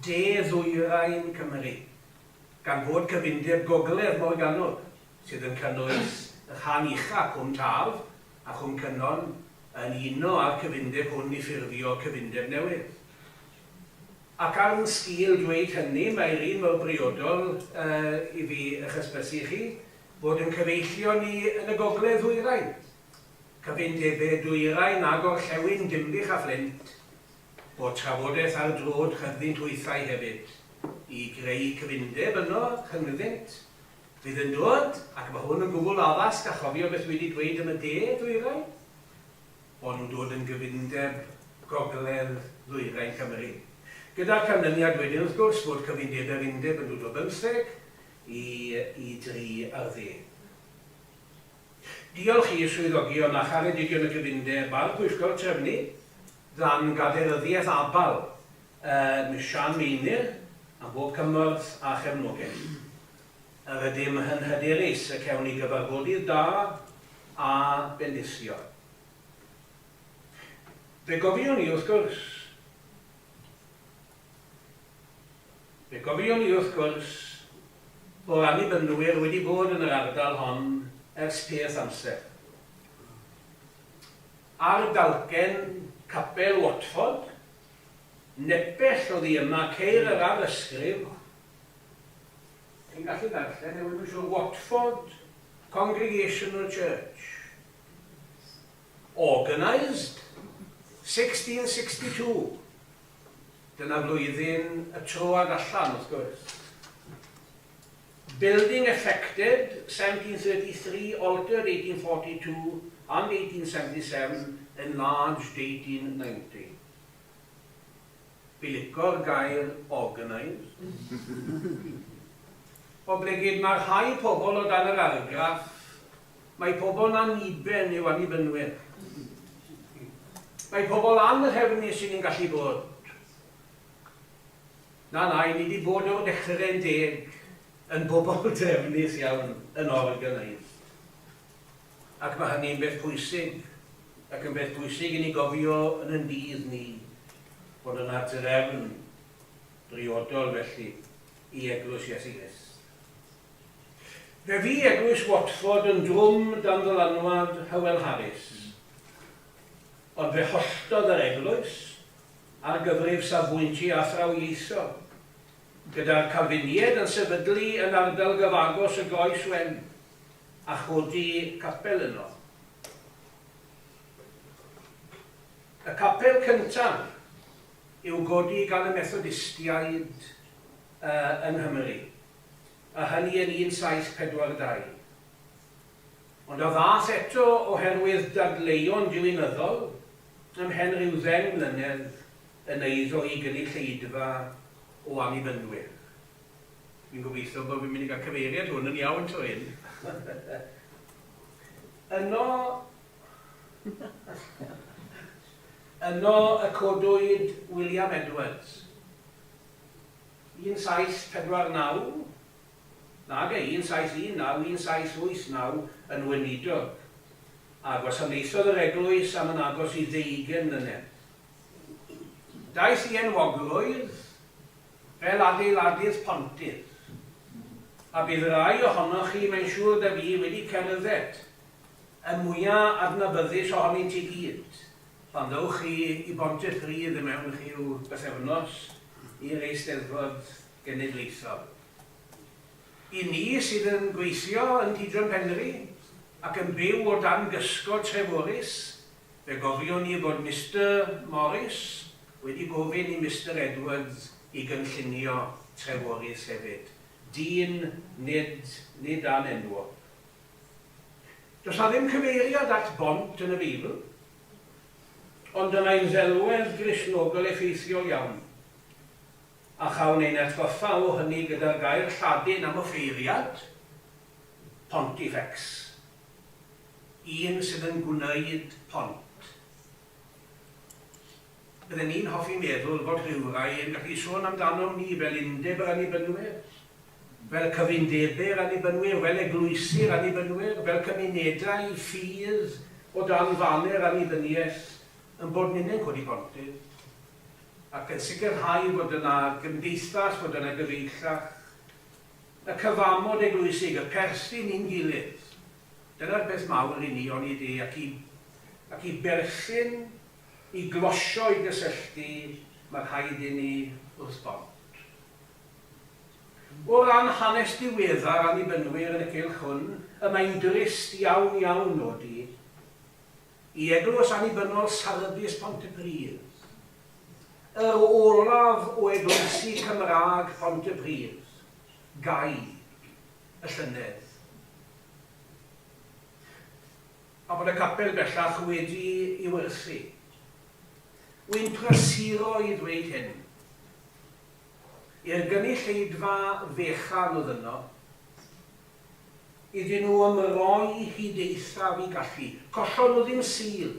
D: De Ddwyrain Cymru, gan fod cyfundeb Gogledd Morgannwg, sydd yn cynnwys y rhan ucha' Cwm Taf a Chwm Cynon, yn uno â'r cyfundeb hwn i ffurfio cyfundeb newydd. Ac ar yn sgil dweud hynny, mae'r un mor briodol i fi eich hysbysu chi fod yn cyfeillion ni yn y Gogledd Ddwyrain, cyfundebau Dwyrain a Gorllewin Dinbych a Fflint, Bod trafodaeth ar droed rhyngddynt hwythau hefyd, i greu cyfundeb yno rhyngddynt, fydd yn dod, ac mae hwn yn gwbl addas, a chofio beth dwi wedi dweud am y de ddwyrain, bod nhw'n dod yn gyfundeb gogledd ddwyrain Cymru. Gyda'r canlyniad wedyn, wrth gwrs, fod cyfundebau'r undeb yn dod o bymtheg i i dri ar ddeg. Diolch i swyddogion a charedigion y Cyfundeb a'r Pwyllgor Trefnu. Dan gadeiryddiaeth abal Miss Siân Meinir am bob cymorth a chefnogaeth. Yr ydym yn hyderus y cewn ni gyfarfodydd da a bendithiol. Fe gofiwn i wrth gwrs, fe gofiwn i wrth gwrs bo'r Annibynwyr wedi bod yn yr ardal hon ers peth amser. Ar dalcen Capel Watford, nepell oddi yma ceir yr arysgrif, chi'n gallu darllen e, wi'm yn siŵr, Watford Congregational Church, Organised 1662. Dyna flwyddyn y troad allan, wrth gwrs. Building effected 1733, altered 1842 and 1877, enlarged 1890. Fi lico'r gair organised. Oblegid mae rhai pobl o dan yr argraff mai pobl anniben yw annibynwyr. Mae pobl anrhefnus sydd yn gallu bod. Na, na, i ni 'di bod o'r dechrau'n deg yn bobl drefnus iawn, yn organised. Ac mae hynny'n beth pwysig, ac yn beth pwysig i ni gofio yn yn dydd ni, bod yna drefn briodol felly i Eglwys Iesu Grist. Fe fu Eglwys Watford yn drwm dan ddylanwad Hywel Harris, ond fe holltodd yr eglwys ar gyfrif safbwyntiau athrawiaethol, gyda'r Calfiniaid yn sefydlu yn ardal gyfagos y Groes Wen a chodi capel yno. Y capel cyntaf i'w godi gan y Methodistiaid yng Nghymru, a hynny yn 1742. Ond a ddaeth eto oherwydd dadleuon diwinyddol ymhen rhyw ddeng mlynedd yn eiddo i gynulleidfa o Annibynwyr. Fi'n gobeithio bod fi'n mynd i gael cyfeiriad hwn yn iawn tro hyn. Yno, yno y codwyd William Edwards. 1749 Nage, 1719, 1789 yn weinidog, a gwasanaethodd yr eglwys am yn agos i ddeugain mlynedd. Daeth i enwogrwydd fel adeiladydd pontydd, a bydd rai ohonoch chi, mae'n siŵr da fi, wedi cerdded y mwya adnabyddus ohonynt i gyd, pan ddowch chi i Bontypridd i mewn rhyw bythefnos i'r Eisteddfod Genedlaethol. I ni sydd yn gweithio yn Tŷ John Penri ac yn byw o dan gysgod Treforys, fe gofiwn ni fod Mister Morris wedi gofyn i Mister Edwards i gynllunio Treforys hefyd. Dyn nid nid anenwog. Does 'na ddim cyfeiriad at bont yn y Beibl, ond y mae'n ddelwedd Gristnogol effeithiol iawn. A chawn ein atgoffa o hynny gyda'r gair Lladin am offeiriad, pontifex, un sydd yn gwneud pont. Bydden ni'n hoffi meddwl fod rhywrai yn gallu sôn amdanom ni fel Undeb yr Annibynwyr, fel Cyfundebau'r Annibynwyr, fel Eglwysi'r Annibynwyr, fel cymunedau ffydd o dan faner annibyniaeth, yn bod ninnau'n codi pontydd. ac yn sicrhau bod yna gymdeithas, bod yna gyfeillach, y cyfamod eglwysig, y perthyn i'n gilydd. Dyna'r peth mawr i ni, onid e, ac i, ac i berthyn, i glosio, i gysylltu, mae rhaid i ni wrth bont. O ran hanes diweddar Annibynwyr yn y cylch hwn, y mae'n drist iawn iawn nodi i Eglwys Annibynnol Sardis Pontypridd, yr olaf o eglwysi Cymraeg Pontypridd, gau y llynedd, a bod y capel bellach wedi ei werthu. Wy'n prysuro i ddweud hyn. I'r gynulleidfa fechan oedd yno, Iddyn nhw ymroi hyd eithaf i gallu. Collon nhw ddim Sul.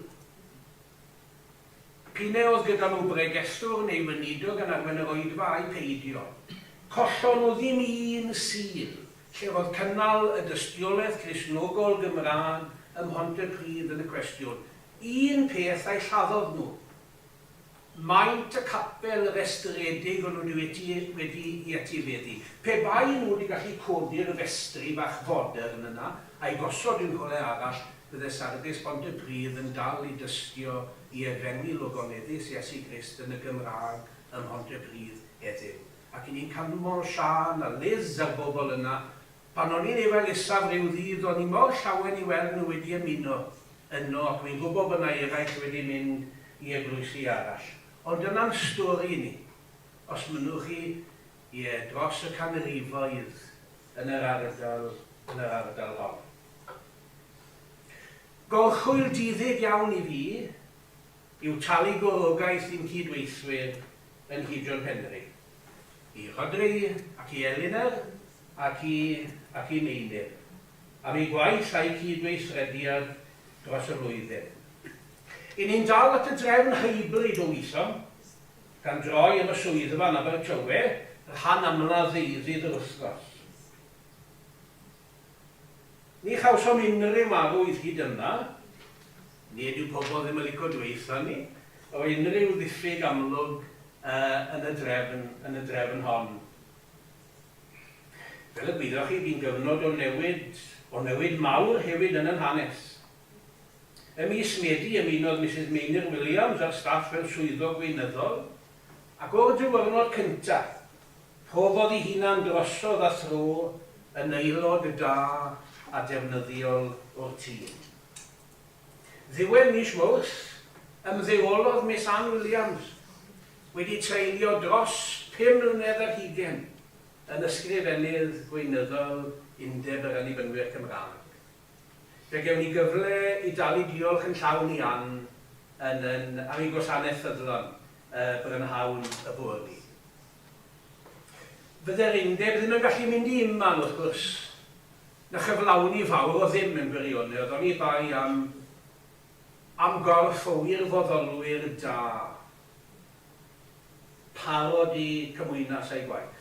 D: P'un ai oedd gyda nhw bregethwr neu weinidog yn arwain yr oedfa ai peidio, collon nhw ddim un Sul lle roedd cynnal y dystiolaeth Gristnogol Gymraeg ym Mhontypridd yn y cwestiwn. Un peth a'i lladdodd nhw. Maint y capel restredig o'n nhw wedi wedi'i etifeddu. Pe bai nhw wedi gallu codi'r festri fach fodern yna a'i gosod yn rhywle arall, bydde Sardis Pontypridd yn dal i dystio i efengyl ogoneddus Iesu Grist yn y Gymraeg ym Mhontypridd heddiw. Ac 'y ni'n canmol Siân a Liz a'r bobl yna Pan o'n i'n Efail Isaf ryw ddydd o'n i mor llawen i weld nhw wedi ymuno yno ac wi'n gwybod bod 'na eraill wedi mynd i eglwysi arall. Ond dyna'n stori ni, os mynnwch chi, ie, dros y canrifoedd yn yr ardal, yn yr ardal hon. Gorchwyl diddig iawn i fi yw talu gwrogaeth i'n cyd-weithwyr yn Nhŷ John Penri. I Rhodri ac i Elinor ac i ac i Meinir am eu gwaith a'u cyd-weithrediad dros y flwyddyn. I ni'n dal at y drefn hybrid o weithio, gan droi am y swyddfa yn Abertawe rhan amla ddeuddydd yr wythnos. Ni chawsom unrhyw arwydd hyd yma, nid yw pobl ddim yn lico dweutha ni, o unrhyw ddiffyg amlwg yn y drefn, yn y drefn hon. Fel y gwyddoch chi, bu'n gyfnod o newid, o newid mawr hefyd yn yn hanes. Ym mis Medi ymunodd Misus Meinir Williams â'r staff fel swyddog gweinyddol, ac o'r diwrnod cyntaf, profodd ei hunan drosodd a thro yn aelod da a defnyddiol o'r tîm. Ddiwedd mis Mawrth, ymddeolodd Miss Ann Williams, wedi treulio dros 25 mlynedd yn ysgrifennydd gweinyddol Undeb yr Annibynwyr Cymraeg. Fe gewn ni gyfle i dalu diolch yn llawn i Ann yn yn am ei gwasanaeth ffyddlon y brynhawn y fory. Fydde'r Undeb ddim yn gallu mynd i unman, wrth gwrs, na chyflawni fawr o ddim mewn gwirionedd, oni bai am am gorff o wirfoddolwyr da, parod i cymwynas a'u gwaith.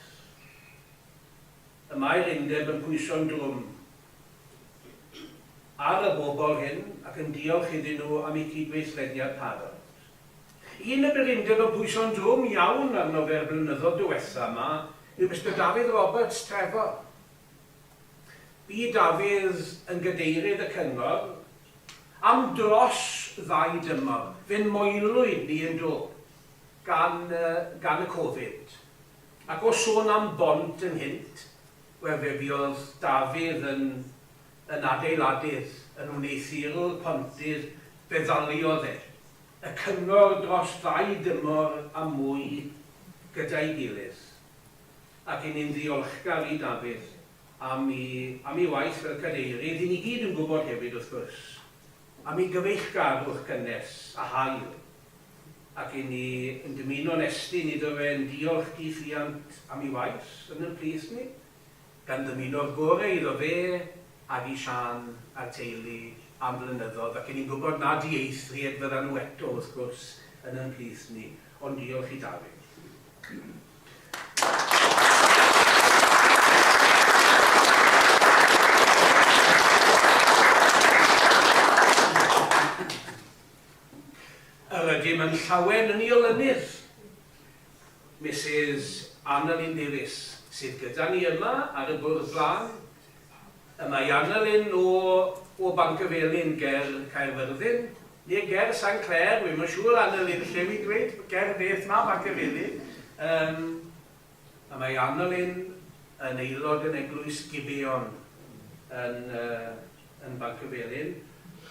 D: Y mae'r Undeb yn pwyso'n drwm ar y bobl hyn ac yn diolch iddyn nhw am eu cydweithrediad parod. Un y bu'r Undeb yn pwyso'n drwm iawn arno fe'r blynyddoedd diwetha' 'ma yw Mister Dafydd Roberts, Trefor. Bu Dafydd yn gadeirydd y Cyngor am dros ddau dymor. Fe'n moelwyd ni yn do, gan, gan y Covid. Ac o sôn am bont ynghynt, wel fe fuodd Dafydd yn, yn adeiladydd, yn wneuthurwr pontydd, fe ddaliodd e y Cyngor dros ddau dymor a mwy gyda'i gilydd. Ac 'yn ni'n ddiolchgar i Dafydd am 'i am 'i waith fel cadeirydd, 'yn ni gyd yn gwybod hefyd, wrth gwrs, am 'i gyfeillgarwch cynnes a hael, ac 'yn ni yn dymuno'n estyn iddo fe ein diolch di-ffiant am 'i waith yn 'yn plith ni, gan ddymuno'r gore iddo fe ag i Siân a'r teulu am flynyddodd, ac 'yn ni'n gwybod nad dieithried fyddan nhw eto, wrth gwrs, yn 'yn plith ni, ond diolch i Dafydd. Yr ydym yn llawen yn ei olynydd, Misus Annalyn Davies, sydd gyda ni yma ar y bwrdd glân. Y mae Annalyn o o Bancyfelin ger Caerfyrddin, neu ger San Clêr, wi'm yn siŵr Annalyn, lle wi'n dweud, ger beth ma Bancyfelin? Yym, y mae Annalyn yn aelod yn eglwys Gibeon yn, uh, yn Bancyfelin,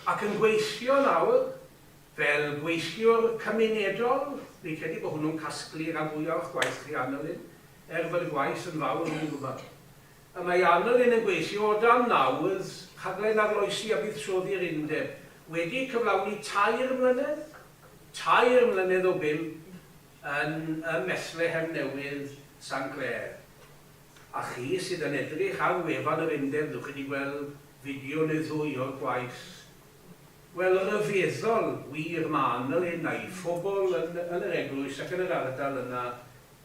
D: ac yn gweithio nawr fel gweithiwr cymunedol, fi'n credu bod hwnnw'n casglu rhan fwyaf o'ch gwaith chi, Annalyn, er bod y gwaith yn fawr, wi'n gwybod. Y mae Annalyn yn gweithio o dan nawdd Rhaglen Arloesi a Buddsoddi'r Undeb, wedi cyflawni tair mlynedd, tair mlynedd o bump, yn ym Methlehem Newydd, San Clêr. A chi sydd yn edrych ar wefan yr Undeb, fyddwch chi 'di gweld fideo neu ddwy o'r gwaith. Wel, ryfeddol wir ma Annalyn a'i phobl yn yn yr eglwys ac yn yr ardal yna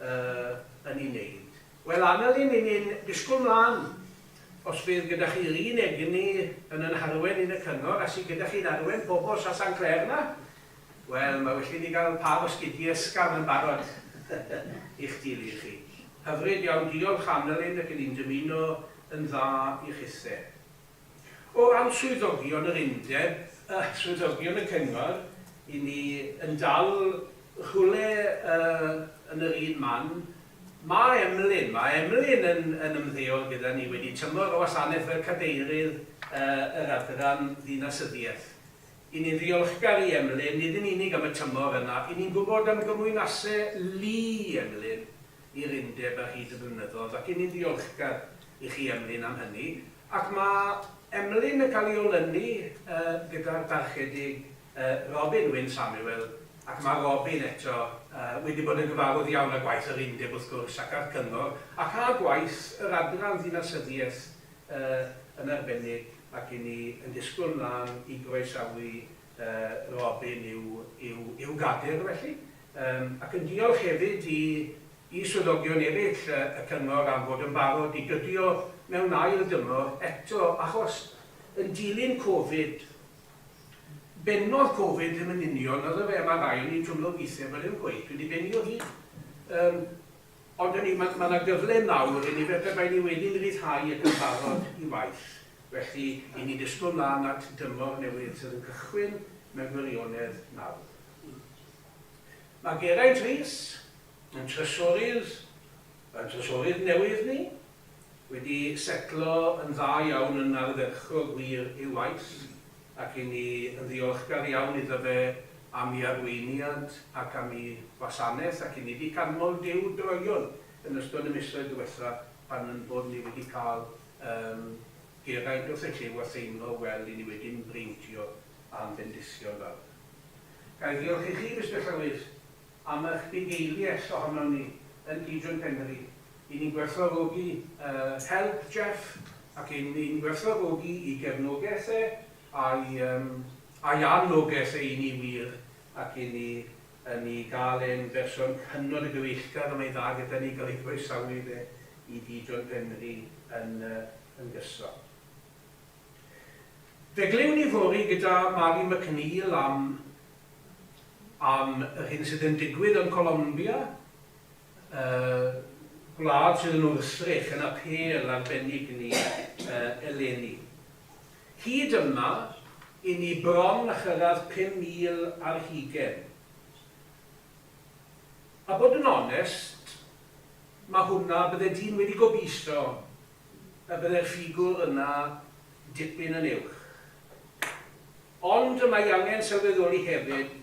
D: yy yn ei wneud. Wel, Annalyn, 'y ni'n disgwyl mlaen os fydd gyda chi'r un egni yn yn harwen ni'n y cyngor a sydd gyda chi'n arwen pobl Sa San Clêr 'na, wel, mae well i ni gael pâr o sgidie ysgafn yn barod i'ch dilyn chi. Hyfryd iawn, diolch Annalyn ac 'y ni'n dymuno yn dda i chithe. O ran swyddogion yr undeb, yy swyddogion y cyngor, 'y ni yn dal rhywle yy yn yr un man. Ma' Emlyn, ma' Emlyn yn yn ymddeol gyda ni wedi tymor o wasanaeth fel cadeirydd yy yr adran ddinasyddiaeth. 'Y ni'n ddiolchgar i Emlyn, nid yn unig am y tymor yna, 'y ni'n gwybod am gymwynase lu Emlyn i'r undeb ar hyd y blynyddoedd ac 'y ni'n ddiolchgar i chi Emlyn am hynny. Ac mae Emlyn yn cael ei olynu gyda'r Parchedig Robin Wyn Samuel, ac mae Robin eto wedi bod yn gyfarwydd iawn â gwaith yr Undeb wrth gwrs, ac â'r Cyngor, ac â gwaith yr Adran Ddinasyddiaeth yn arbennig, ac 'y ni yn disgwyl mlaen i groesawu Robin i'w, i'w, i'w gader felly. Ac yn diolch hefyd i i swyddogion eraill y Cyngor am fod yn barod i gydio mewn ail dymor eto achos yn dilyn Covid, bennodd Covid ddim yn union naddo fe, mae rhai o'n ni'n twmlo weithiau bod e'm cweit wedi bennu o hyd. Yym, ond hynny, mae ma' 'na gyfle nawr i ni fel pe bai ni wedi'n rhyddhau ac yn barod i waith. Felly, i ni disgwyl mlaen at dymor newydd sydd yn cychwyn mewn gwirionedd nawr. Mae Geraint Rees Ein trysorydd, ein trysorydd newydd ni, wedi setlo yn dda iawn yn ardderchog wir i'w waith, ac i ni yn ddiolchgar iawn iddo fe am ei arweiniad ac am ei wasanaeth, ac i ni wedi canmol Duw droeon yn ystod y misoedd diwetha pan yn bod ni wedi cael yym Geraint wrth y llyw a theimlo wel i ni wedi'n breintio a'n bendithio'n fawr. Ga i ddiolch i chi, Mister Llywydd, am eich bugeiliaeth ohonon ni yn Legion Penri. I ni'n gwerthfawrogi help Jeff ac i ni'n gwerthfawrogi i gefnogaeth e a'i yym a'i anogaeth e i ni wir ac i ni yn i gael e'n berson hynod o gyfeillgar a mae'n dda gyda ni gael ei groesawu fe i Legion Penri yn yn gyson. Fe glywn ni fory gyda Mari McNeil am am yr hyn sydd yn digwydd yn Colombia, y gwlad sydd yn wrthrych, yn apêl arbennig i ni eleni. Hyd yma, i ni bron a chyrraedd 5,000 ar hugain. A bod yn onest, mae hwnna, bydde dyn wedi gobeithio y bydde'r ffigwr yna dipyn yn uwch. Ond y mae angen sylweddoli hefyd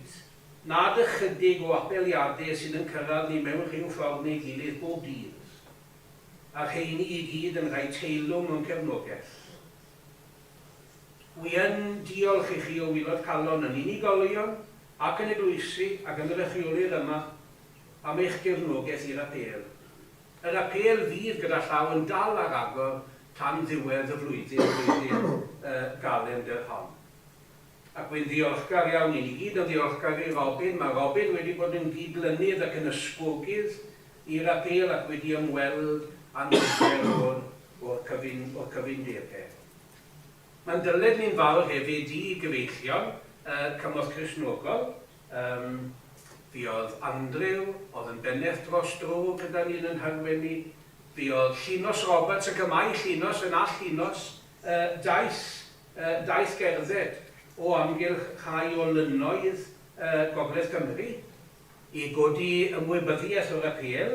D: nad ychydig o apeliadau sydd yn cyrraedd ni mewn rhyw ffordd neu gilydd bob dydd, a'r rheiny i gyd yn rhai teilwng o'n cefnogaeth. Wi yn diolch i chi o waelod calon yn unigolion ac yn eglwysi ac yn gynrychiolydd yma am eich gefnogaeth i'r apêl. Yr apêl fydd gyda llaw yn dal ar agor tan ddiwedd y flwyddyn, flwyddyn y galendr hon. Ac wy'n ddiolchgar iawn, i ni gyd yn ddiolchgar i Robin. Mae Robin wedi bod yn gydlynydd ac yn ysgogydd i'r apêl ac wedi ymweld â nifer o'r, o'r, cyfun, o'r cyfundebau. Mae'n dyled ni'n fawr hefyd i gyfeillion y Cymorth Cristnogol, Yym, fuodd Andrew, oedd yn bennaeth dros dro gyda ni yn 'y nharwen ni. Fuodd Llinos Roberts, ac y mae Llinos yn all Llinos, yy, daith, yy, daith gerdded o amgylch rhai o lynnoedd, yy, Gogledd Cymru, i godi ymwybyddiaeth o'r apêl,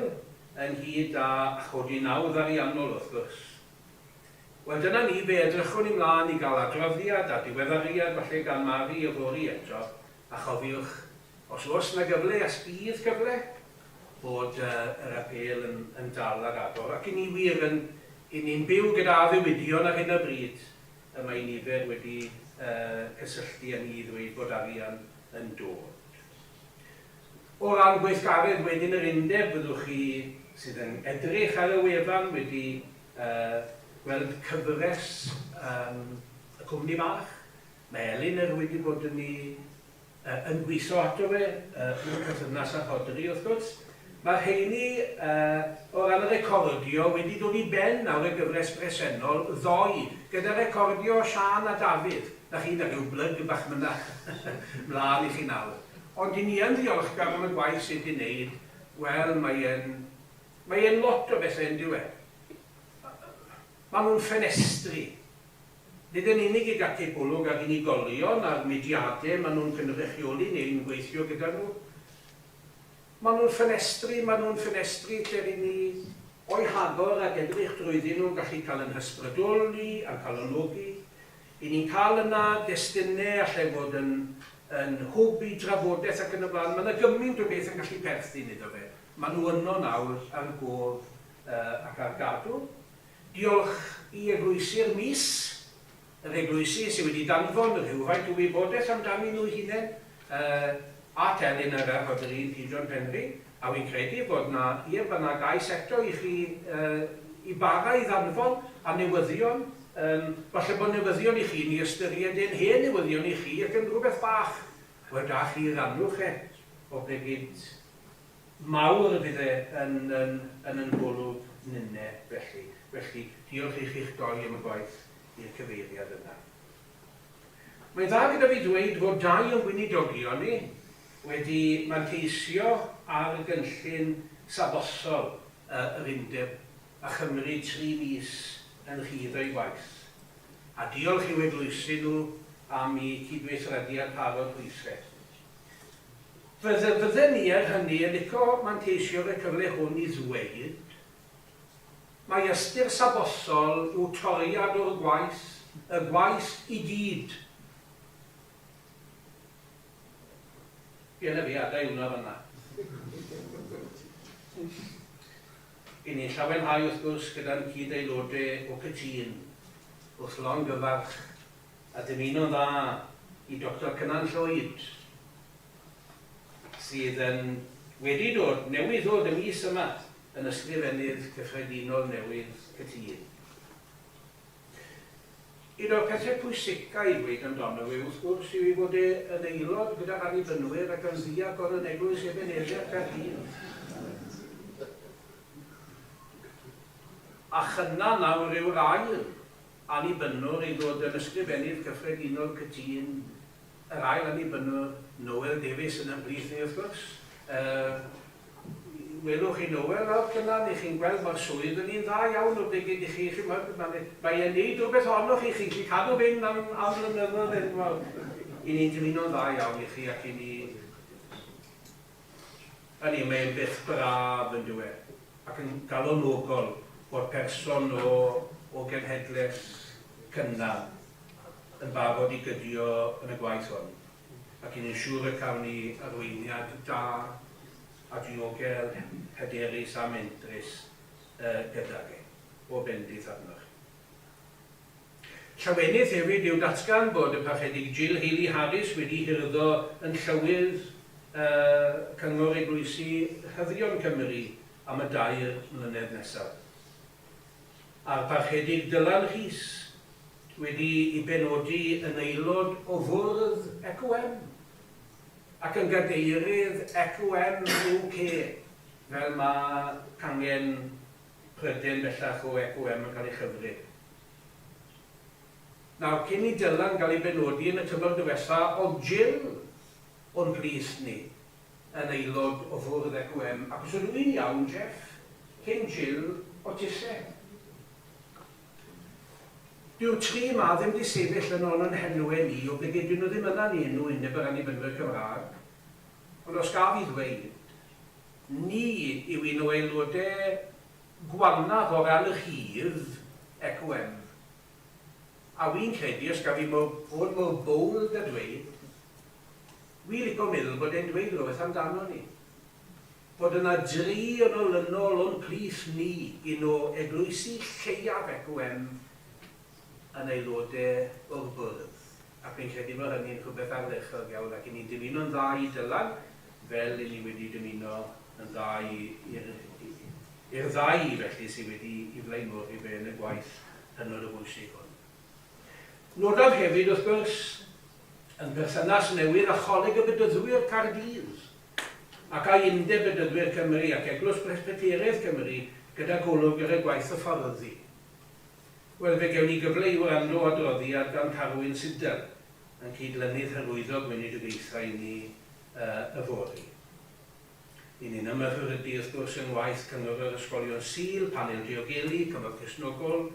D: ynghyd â chodi nawdd ariannol, wrth gwrs. Wel, dyna ni, fe edrychwn i mlaen i gael adroddiad a diweddariad falle gan Mari yfory eto, a chofiwch, os oes 'na gyfle, os bydd cyfle, bod yr apêl yn yn dal ar agor, ac 'y ni wir yn, 'y ni'n byw gyda addewidion ar hyn o bryd, y mae nifer wedi cysylltu â ni i ddweud bod arian yn dod. O ran gweithgaredd wedyn yr undeb, fyddwch chi sydd yn edrych ar y wefan wedi gweld cyfres y cwmni bach. Mae Elinor wedi bod yn ei yn gweithio ato fe mewn perthynas â Rhodri, wrth gwrs. Mae'r rheini, o ran y recordio, wedi dod i ben nawr y gyfres bresennol ddoe, gyda recordio Siân a Dafydd. 'Na chi, 'na ryw blyg bach mynach mlân i chi nawr. Ond 'y ni yn ddiolchgar am y gwaith sydd 'di wneud, wel, mae e'n, mae e'n lot o bethau, yndyw e? Maen nhw'n ffenestri. Nid yn unig i gael cipolwg ar unigolion a'r mudiadau maen nhw'n cynrychioli neu'n gweithio gyda nhw. Maen nhw'n ffenestri, maen nhw'n ffenestri lle ry'n ni o'u hagor ac edrych drwyddyn nhw yn gallu cael ein hysbrydoli a'n calonogi. Ry'n ni'n cael yna destunau allai fod yn yn hwb i drafodaeth ac yn y blaen. Mae yna gymaint o beth yn gallu perthyn iddo fe. Maen nhw yno nawr ar gof ac ar gadw. Diolch i Eglwysi'r Mis, yr eglwysi sydd wedi danfon rhywfaint o wybodaeth amdanyn nhw'u hunain at Elin a Rhodri yn Tŷ John Penri, a wi'n credu fod 'na, ie, bod 'na gais eto i chi i bara i ddanfon, a newyddion, yym, falle bod newyddion i chi'n ei ystyried e'n hen newyddion i chi ac yn rhywbeth bach. Wel, da chi, rannwch e, oblegid Mawr fydd e yn yn yn yn golwg ninne felly. Felly, diolch i chi'ch dou am y gwaith i'r cyfeiriad yna. Mae'n dda gyda fi dweud fod dau o'n gweinidogion ni wedi manteisio ar gynllun sabosol yr Undeb a chymryd tri mis yn rhydd o'i gwaith. A diolch i'w eglwysi nhw am eu cydweithrediad parod hwyse. Fydde, fydden ni er hynny yn lico manteisio ar y cyfle hwn i ddweud mai ystyr sabosol yw toriad o'r gwaith, y gwaith i gyd. Ie, 'na fi, adael hwnna fan'na. Ry'n ni'n llawenhau wrth gwrs gyda'n cyd-aelode o Cytûn wrth longyfarch A dymuno'n dda i Doctor Cynan Llwyd, sydd yn wedi dod, newydd ddod y mis yma, yn Ysgrifennydd Cyffredinol newydd Cytûn. Un o'r pethau pwysica i ddweud amdano fe, wrth gwrs, yw ei fod e yn aelod gyda'r Annibynwyr ac yn ddiacon yn Eglwys Ebenezer Caerdydd. A chyna nawr yw'r ail Annibynnwr i ddod yn Ysgrifennydd Cyffredinol Cytûn, yr ail Annibynnwr, Noel Davies yn ymhlith ni wrth gwrs. Yy, welwch chi Noel nawr Cynan, 'y chi'n gweld mae'r swydd yn un dda iawn oblegid i chi, chimod, mae mae e'n neud rhywbeth ohonoch chi, chi'n gallu cadw fynd am am flynyddoedd enfawr. 'Y ni'n dymuno'n dda iawn i chi ac 'y ni Hynny yw, mae'n beth braf yn dyw e, ac yn galonogol bod person o o genhedlaeth cynnar yn barod i gydio yn y gwaith hwn, ac 'y ni'n siŵr y cawn ni arweiniad da a diogel, hyderus a mentrus gydag e. Bob bendith arnoch chi. Llawenydd hefyd yw datgan bod y Parchedig Jill Hayley Harris wedi hyrwyddo yn Llywydd Cyngor Eglwysi Rhyddion Cymru am y dair mlynedd nesaf. A'r Parchedig Dylan Rhys wedi i benodi yn aelod o Fwrdd ECWM ac yn Gadeirydd ECWM UK fel mae cangen Prydain bellach o ECWM yn cael ei chyfrif. Nawr, cyn i Dylan gael ei benodi yn y tymor diwetha, oedd Jill o'n plith ni yn aelod o fwrdd ECWM, ac os ydw i'n iawn, Jeff, cyn Jill, o tise. Dyw'r tri 'ma ddim 'di sefyll yn ôl yn henwe ni, oblegid dyn nhw ddim yna yn enw Undeb yr Annibynwyr Cymraeg, ond os gaf i ddweud, ni yw un o aelodau Gwannaf o ran rhif ECWM. A wi'n credu, os gaf fi mor, fod mor bold a dweud, wi lico meddwl bod e'n dweud rhywbeth amdano ni. Bod yna dri yn olynol o'n plith ni, un o eglwysi lleiaf ECWM, yn aelode o'r bwrdd. Ac fi'n credu bod hynny'n rhywbeth ardderchog iawn ac 'y ni'n dymuno'n dda i Dylan, fel 'y ni wedi dymuno yn dda i i'r i'r ddau felly sydd wedi i flaenori fe yn y gwaith hynod o bwysig hwn. Nodaf hefyd, wrth gwrs, Yn berthynas newydd â Choleg y Bedyddwyr Caerdydd, ac â Undeb Bedyddwyr Cymru ac Eglwys Bresbyteraidd Cymru gyda golwg ar y gwaith hyfforddi. Wel, fe gewn ni gyfle i wrando adroddiad gan Carwyn Siddall, yn cyd-lynydd hyrwyddo gweinidogaethau ni yfory. Y'n ni'n ymhyfrydu, wrth gwrs, yng ngwaith Cyngor yr Ysgolion Sul, Panel Diogelu, Cymorth Cristnogol,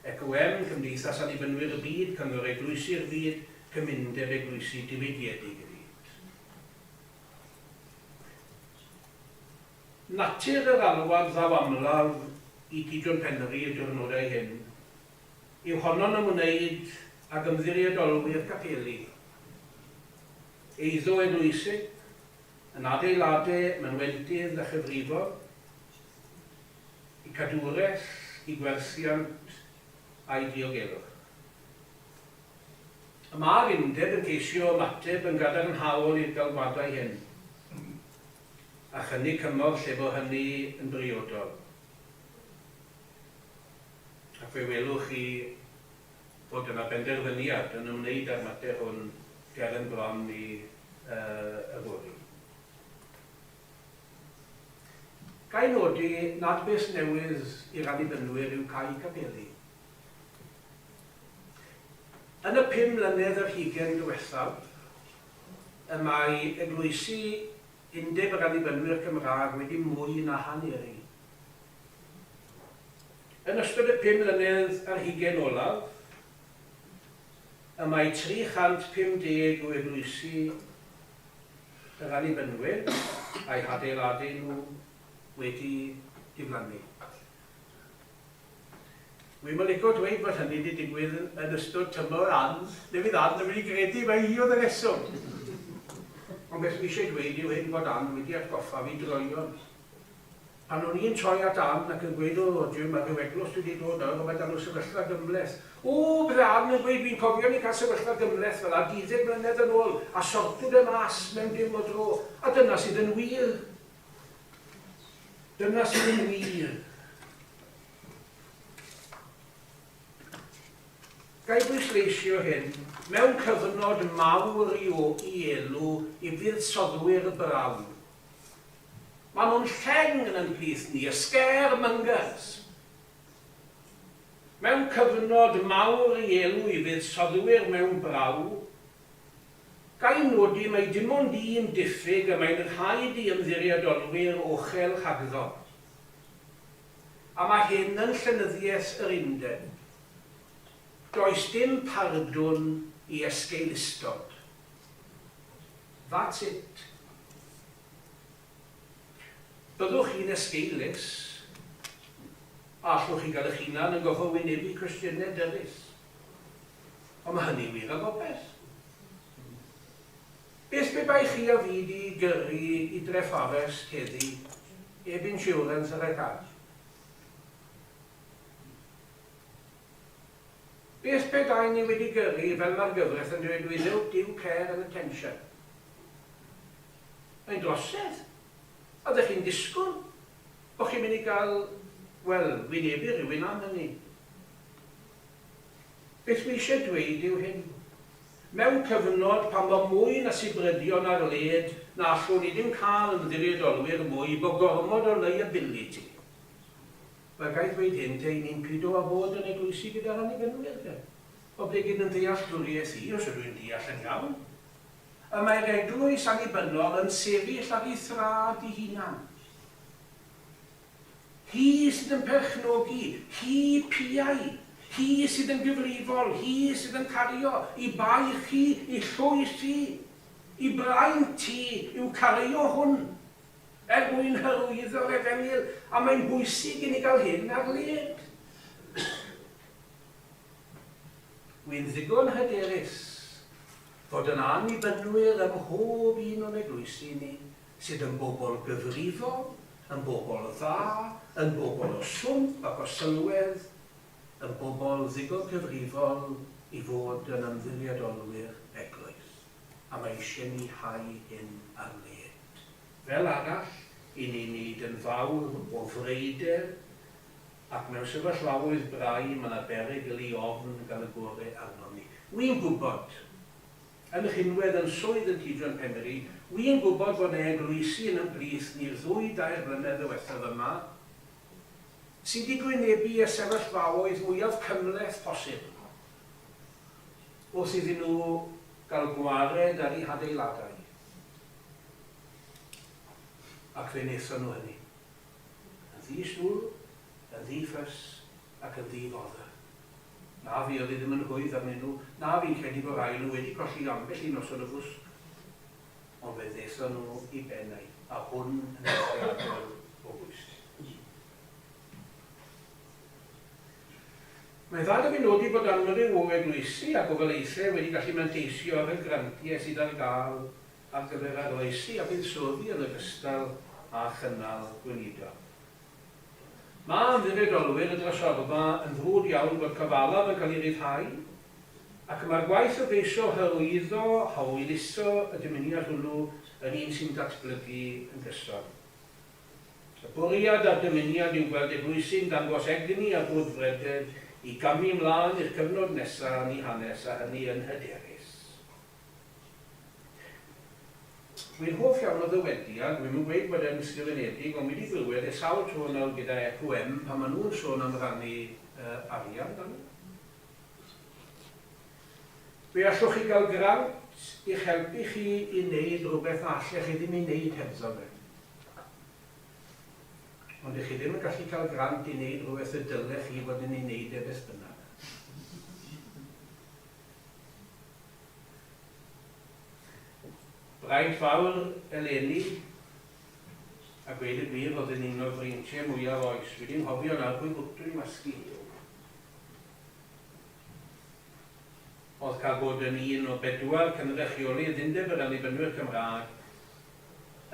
D: ECOM, Cymdeithas Annibynwyr y Byd, Cyngor Eglwysi'r Byd, Cymundeb Eglwysi Diwygiedig y Byd. Natur yr alwad ddaw amlaf i T John Penry y diwrnodau hyn yw honno'n ymwneud ag ymddiriedolwyr capeli, eiddo eglwysig, yn adeiladu mynwentydd a chyfrifon, i cadwraeth, i gwerthiant a'i diogelwch. Y mae'r Undeb yn ceisio ymateb yn gadarnhaol i'r galwadau hyn, a chynnig cymorth lle bo hynny yn briodol. Ac fe welwch chi fod yna benderfyniad yn ymwneud â'r mater hwn ger yn bron i yfory. Ga i nodi nad beth newydd i'r Annibynwyr yw cau capeli. Yn y 25 mlynedd diwethaf, y mae eglwysi Undeb yr Annibynwyr Cymraeg wedi mwy na haneru. Yn ystod y 25 mlynedd olaf, y mae 350 o eglwysi yr Annibynwyr a'u hadeiladu nhw wedi diflannu. Wi'm yn lico dweud bod hynny wedi digwydd yn ystod tymor Ann, neu fydd Ann yn mynd i gredu mai hi oedd y rheswm. Ond beth fi eisiau dweud yw hyn fod Ann wedi atgoffa fi droeon. Pan o'n i'n troi at Ann ac yn gweud, O, Jim, mae rhyw eglwys wedi dod nawr, ond mae 'da nhw sefyllfa gymhleth. O, bydde Ann yn gweud, Fi'n cofio ni cael sefyllfa gymhleth fel 'a duddeg mlynedd yn ôl, a sortwyd e mas mewn dim o dro. A dyna sydd yn wir. Dyna sydd yn wir. Ga i bwysleisio hyn, mewn cyfnod mawr i o i elw i fuddsoddwyr braw. Maen nhw'n lleng yn ein plith ni, y scaremongers. Mewn cyfnod mawr i elw i fuddsoddwyr mewn braw, ga i nodi mai dim ond un diffyg y mae'n rhaid i ymddiriedolwyr ochel rhagddo. A mae hyn yn llenyddiaeth yr Undeb. Does dim pardwn i esgeulustod. That's it. Byddwch chi'n esgeulus, a allwch chi gael eich hunan yn gorfod wynebu cwestiynau dyrys. Ond mae hynny'n wir am bopeth. Beth pe bai chi a fi 'di gyrru i Drefforest heddi heb insurance ar y car? Beth pe bai ni wedi gyrru, fel mae'r gyfraith yn dweud, without due care and attention? Mae'n drosedd. A ydych chi'n disgwyl bod chi'n mynd i gael, wel, wynebu rhywun am hynny? Beth dwi eisiau dweud yw hyn. Mewn cyfnod pan fo mwy na sibrydion ar led na allwn ni ddim cael ymddiriedolwyr mwy, bo gormod o liability. Wel, ga i ddweud hyn te, 'y ni'n pido â bod yn eglwysi gyda'r Annibynwyr te. Oblegid yn ddealltwriaeth i, os ydw i'n deall yn iawn, y mae'r eglwys annibynnol yn sefyll ar ei thraed ei hunan. Hi sydd yn perchnogi, hi piau, hi sydd yn gyfrifol, hi sydd yn cario, i baich hi, i llwys hi, i braint hi yw cario hwn. Er mwyn hyrwyddo'r Efengyl, a mae'n bwysig i ni gael hyn ar led. Wy'n ddigon hyderus fod yna Annibynwyr ym mhob un o'n eglwysi ni sydd yn bobl gyfrifol, yn bobl dda, yn bobl o swmp ac o sylwedd, yn bobl ddigon cyfrifol i fod yn ymddiriedolwyr eglwys. A mae eisiau ni hau hyn ar led. Fel arall, i ni nid yn fawr o freuder, ac mewn sefyllfaoedd brau mae 'na berygl i ofn gael y gore arnom ni. Wi'n gwybod. yn rhinwedd yn swydd yn Tŷ John Penri, wi'n gwybod bod 'na eglwysi yn 'yn plith ni'r ddwy dair blynedd ddiwethaf yma, sy 'di gwynebu y sefyllfaoedd mwyaf cymhleth posib wrth iddyn nhw gael gwared ar eu hadeiladau. Ac fe wnaethon nhw hynny. Yn ddi-sŵn, yn ddi-ffys ac yn ddi-fodr. Na, fuodd hi ddim yn rhwydd arnyn nhw, na, fi'n credu bod rai o nhw wedi colli ambell i noson o gwsg, ond fe ddethon nhw i bennau, a hwn yn eithriadol o bwysig. Mae'n dda 'da fi nodi bod amryw o eglwysi a gofalaethau wedi gallu manteisio ar y grantiau sydd ar gael ar gyfer arloesi a buddsoddi yn ogystal â chynnal gweinidog. Mae ymddiriedolwyr y drysorfa yn frwd iawn bod cyfalaf yn cael ei ryddhau, ac mae'r gwaith o geisio hyrwyddo a hwyluso y dymuniad hwnnw yn un sy'n datblygu yn gyson. Y bwriad a'r dymuniad yw gweld eglwysi'n dangos egni a brwdfrydedd i gamu mlaen i'r cyfnod nesa' yn eu hanes a hynny yn hyderus. Wi'n hoff iawn o ddywediad, wi'm yn gweud bod e'n ysgrifenedig, ond wi 'di glywed e sawl tro nawr gyda EQM pan ma' nhw'n sôn am rannu arian 'da nhw. Fe allwch chi gael grant i'ch helpu chi i wneud rhywbeth na allech chi ddim ei wneud hebddo fe. Ond 'ych chi ddim yn gallu cael grant i wneud rhywbeth y dylech chi fod yn ei wneud e beth bynnag. Braint fawr eleni, a gweud y gwir oedd yn un o'r freintiau mwyaf oes. Wi 'di nghofio nawr pwy bwtwn i wasgu. Oedd cael bod yn un o bedwar cynrychiolydd Undeb yr Annibynwyr Cymraeg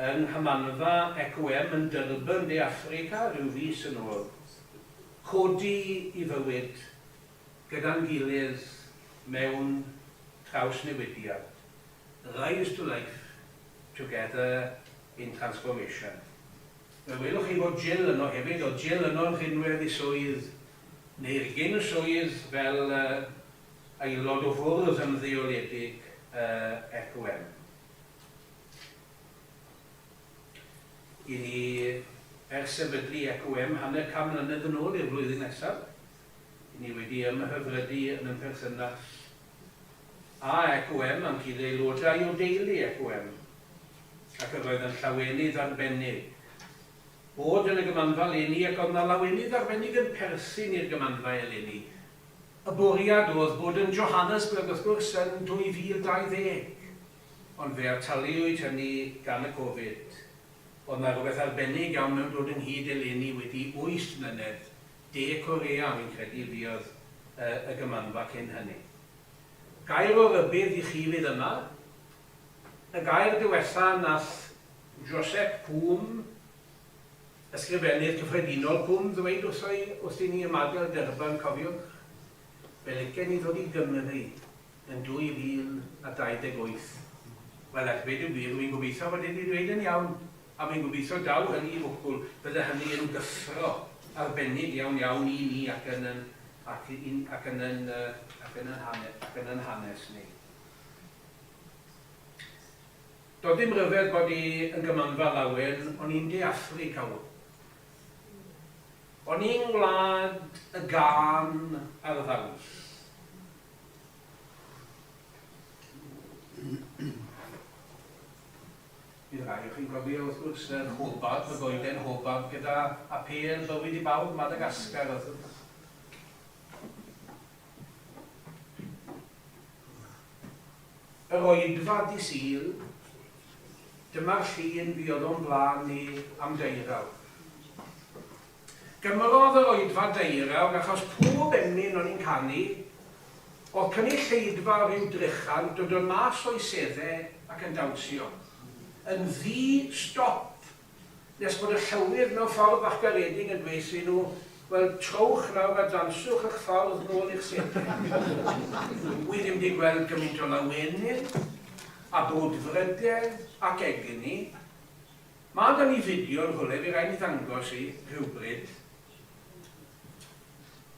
D: yng Nghymanfa ECWM yn Durban, De Affrica, rhyw fis yn ôl. Codi i fywyd gyda'n gilydd mewn trawsnewidiad, Rise to life together in transformation. Fe welwch chi fod Jill yno hefyd, oedd Jill yno yn rhinwedd ei swydd, neu'r gyn swydd fel aelod o fwrdd ymddeoledig ECWM. I ni ers sefydlu ECWM hanner can mlynedd yn ôl i'r flwyddyn nesaf, Ry'n ni wedi ymhyfrydu yn ein perthynas â ECWM a'n cyd-aelodau o deulu ECWM, ac yr oedd yn llawenydd arbennig bod yn y Gymanfa eleni ac oedd 'na lawenydd arbennig yn perthyn i'r Gymanfa eleni. Y bwriad oedd bod yn Johannesburg wrth gwrs yn 2020, ond fe ataliwyd hynny gan y Covid. Oedd 'na rywbeth arbennig iawn mewn dod ynghyd eleni wedi wyth mlynedd De Korea, wi'n credu, fuodd y Gymanfa cyn hynny. Gair o rybudd i chi fydd yma. Y gair diwetha nath Josep Cwm, Ysgrifennydd Cyffredinol Cwm, ddweud wrtho i wrth i ni ymadael Durban, cofiwch, fe licen i ddod i Gymru yn 2028. Wel, a dweud y gwir, wi'n gobeithio fod e 'di dweud yn iawn. A fi'n gobeithio daw hynny i fwcwl, bydde hynny yn gyffro arbennig iawn iawn i ni ac yn yn ac yn ac yn yn ac yn yn hane ac yn yn hanes ni. Doedd dim ryfedd bod hi yn Gymanfa Lawen, o'n i'n De Affrica w. O'n i'n ngwlad y gân a'r ddawns. Bydd rhai o chi'n cofio, wrth gwrs, yr hobab, y goeden hobab gyda apêl Bywyd i Bawb, Madagascar, wrth gwrs. Yr oedfa dy Sul, dyma'r llun fuodd o'n blaen ni am deirawr. Gymrodd yr oedfa deirawg achos pob emyn o'n i'n canu, o'dd cynulleidfa o ryw drichant yn dod mas o'u sedde ac yn dawnsio. Yn ddi stop! Nes bod y llywydd mewn ffordd bach garedig yn dweud 'thyn nhw, wel, trowch nawr a dansiwch ych ffordd nôl i'ch sedde. Wi ddim 'di gweld gymaint o lawenydd, a brwdfrydedd, ac egni. Ma' 'da ni fideo yn rhywle, fydd raid ni ddangos i rhywbryd.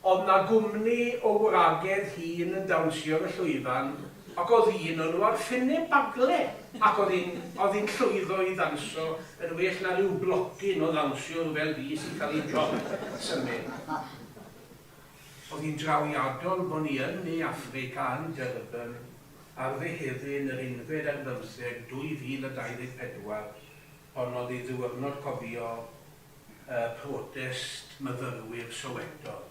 D: O'dd 'na gwmni o wragedd hŷn yn dawnsio ar y llwyfan. Ac oedd un o nhw ar ffinne bagle, ac oedd hi'n oedd hi'n llwyddo i ddansio yn well na rhyw blocyn o ddawnsiwr fel fi sy'n cael ei job symud. Oedd hi'n drawiadol bod ni yn Ne Affrica yn Durban ar Fehefin yr unfed ar bymtheg 2024, hon oedd ei ddiwrnod cofio y protest myfyrwyr Soweto.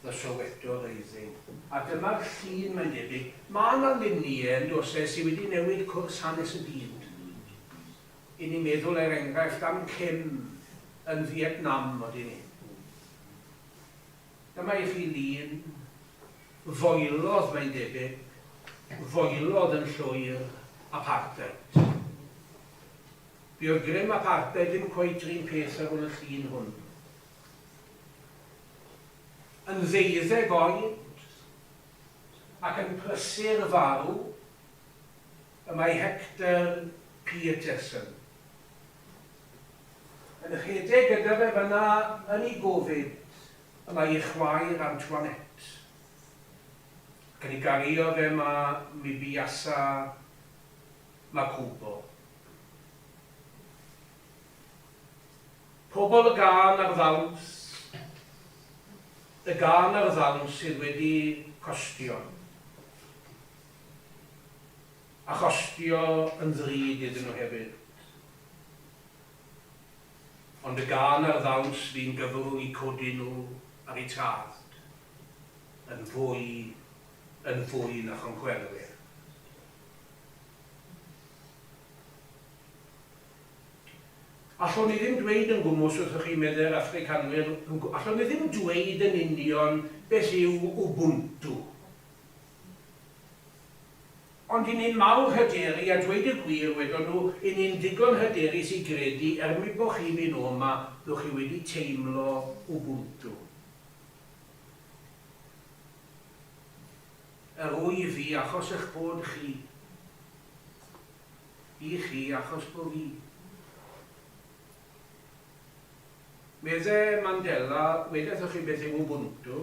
D: The Soweto Rising. A dyma'r llun, mae'n debyg. Mae 'na lunie, yn does e, sy wedi newid cwrs hanes y byd. I ni'n meddwl, er enghraifft, am Kim yn Fietnam, odyn ni? Dyma i chi lun foelodd, mae'n debyg, foelodd yn llwyr apartheid. Fuodd grym apartheid ddim cweit yr un peth ar ôl y llun hwn. Yn ddeuddeg oed ac yn prysur farw y mae Hector Pieterson. Yn rhedeg gyda fe fan'na yn ei gofid y mae ei chwaer Antoinette. Ac yn ei gario fe mae Mibiasa Makhubo. Pobl y gân a'r ddawns, y gân a'r ddawns sydd wedi costio, a chostio yn ddrud iddyn nhw hefyd. Ond y gân a'r ddawns fu'n gyfrwng i codi nhw ar eu traed, yn fwy, yn fwy na choncwerwyr. Allwn ni ddim dweud yn gwmws wrthoch chi, meddai'r Affricanwyr, allwn ni ddim dweud yn union beth yw Ubuntu. Ond i ni'n mawr hyderu, a dweud y gwir, wedon nhw, i ni'n ddigon hyderus i gredu, er mi bo chi'n mynd o 'ma, byddwch chi wedi teimlo Ubuntu. Yr wyf fi achos eich bod chi. I chi achos bo fi. Medde Mandela, wedethoch chi beth yw Ubuntu?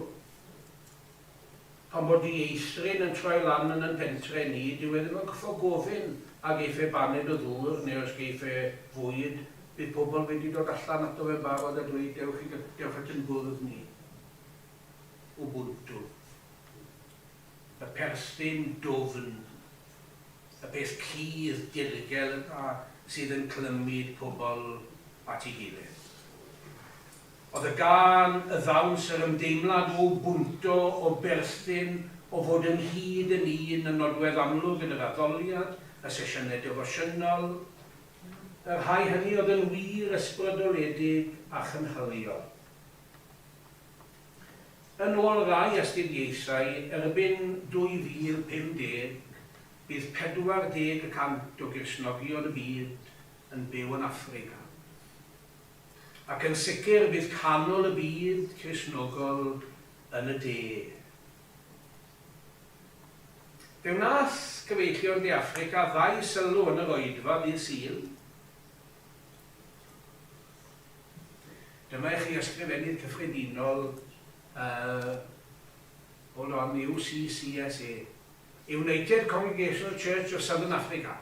D: Pan bod dieithryn yn troi lan yn 'yn pentre ni, dyw e ddim yn gorffod gofyn a geiff e baned o ddŵr neu os geiff e fwyd, bydd pobl wedi dod allan ato fe'n barod a dweud dewch i dewch at 'yn bwrdd ni. Ubuntu. Y perthyn dwfn. Y peth cudd dirgel yna sydd yn clymu pobl at ei gilydd. Oedd y gân, y ddawns, yr ymdeimlad o ubuntu, o berthyn, o fod ynghyd yn un yn nodwedd amlwg yn yr addoliad, y sesiynau defosiynol, y rhai hynny oedd yn wir ysbrydoledig a chynhaliol. Yn ôl rhai astudiaethau, erbyn 2050, bydd 40 y cant o Gristnogion y byd yn byw yn Affrica. Ac yn sicr bydd canol y byd Cristnogol yn y de. Fe wnaeth Cyfeillion De Affrica ddau sylw yn yr oedfa ddydd Sul. Dyma i chi Ysgrifennydd Cyffredinol y, hold on, UCCSA, United Congregational Church of Southern Africa.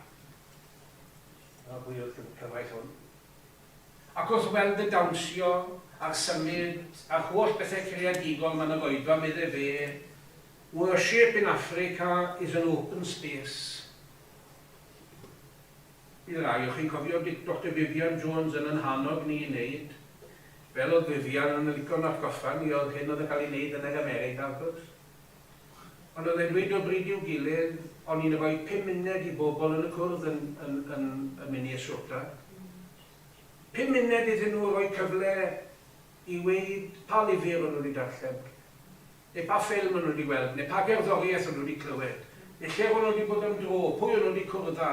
D: Dyma pwy yw'r cyfaill hwn. Ac wrth weld y dawnsio a'r symud a'r holl bethau creadigol 'ma'n yr oedfa, medde fe, Worship in Africa is an open space. Bydd rhai o chi'n cofio Doctor Vivian Jones yn 'yn hannog ni i wneud, fel oedd Vivian yn lico'n atgoffa ni oedd hyn oedd yn cael ei wneud yn yr America wrth gwrs. Ond oedd e'n dweud o bryd i'w gilydd, o'n i'n rhoi pum munud i bobl yn y cwrdd yn, yn, yn, yn Minnesota. Pum munud iddyn nhw roi cyfle i weud pa lyfr o'n nhw wedi darllen. Neu pa ffilm o'n nhw wedi gweld, neu pa gerddoriaeth o'n nhw wedi clywed, neu lle o'n nhw wedi bod am dro, pwy o'n nhw wedi cwrdd â.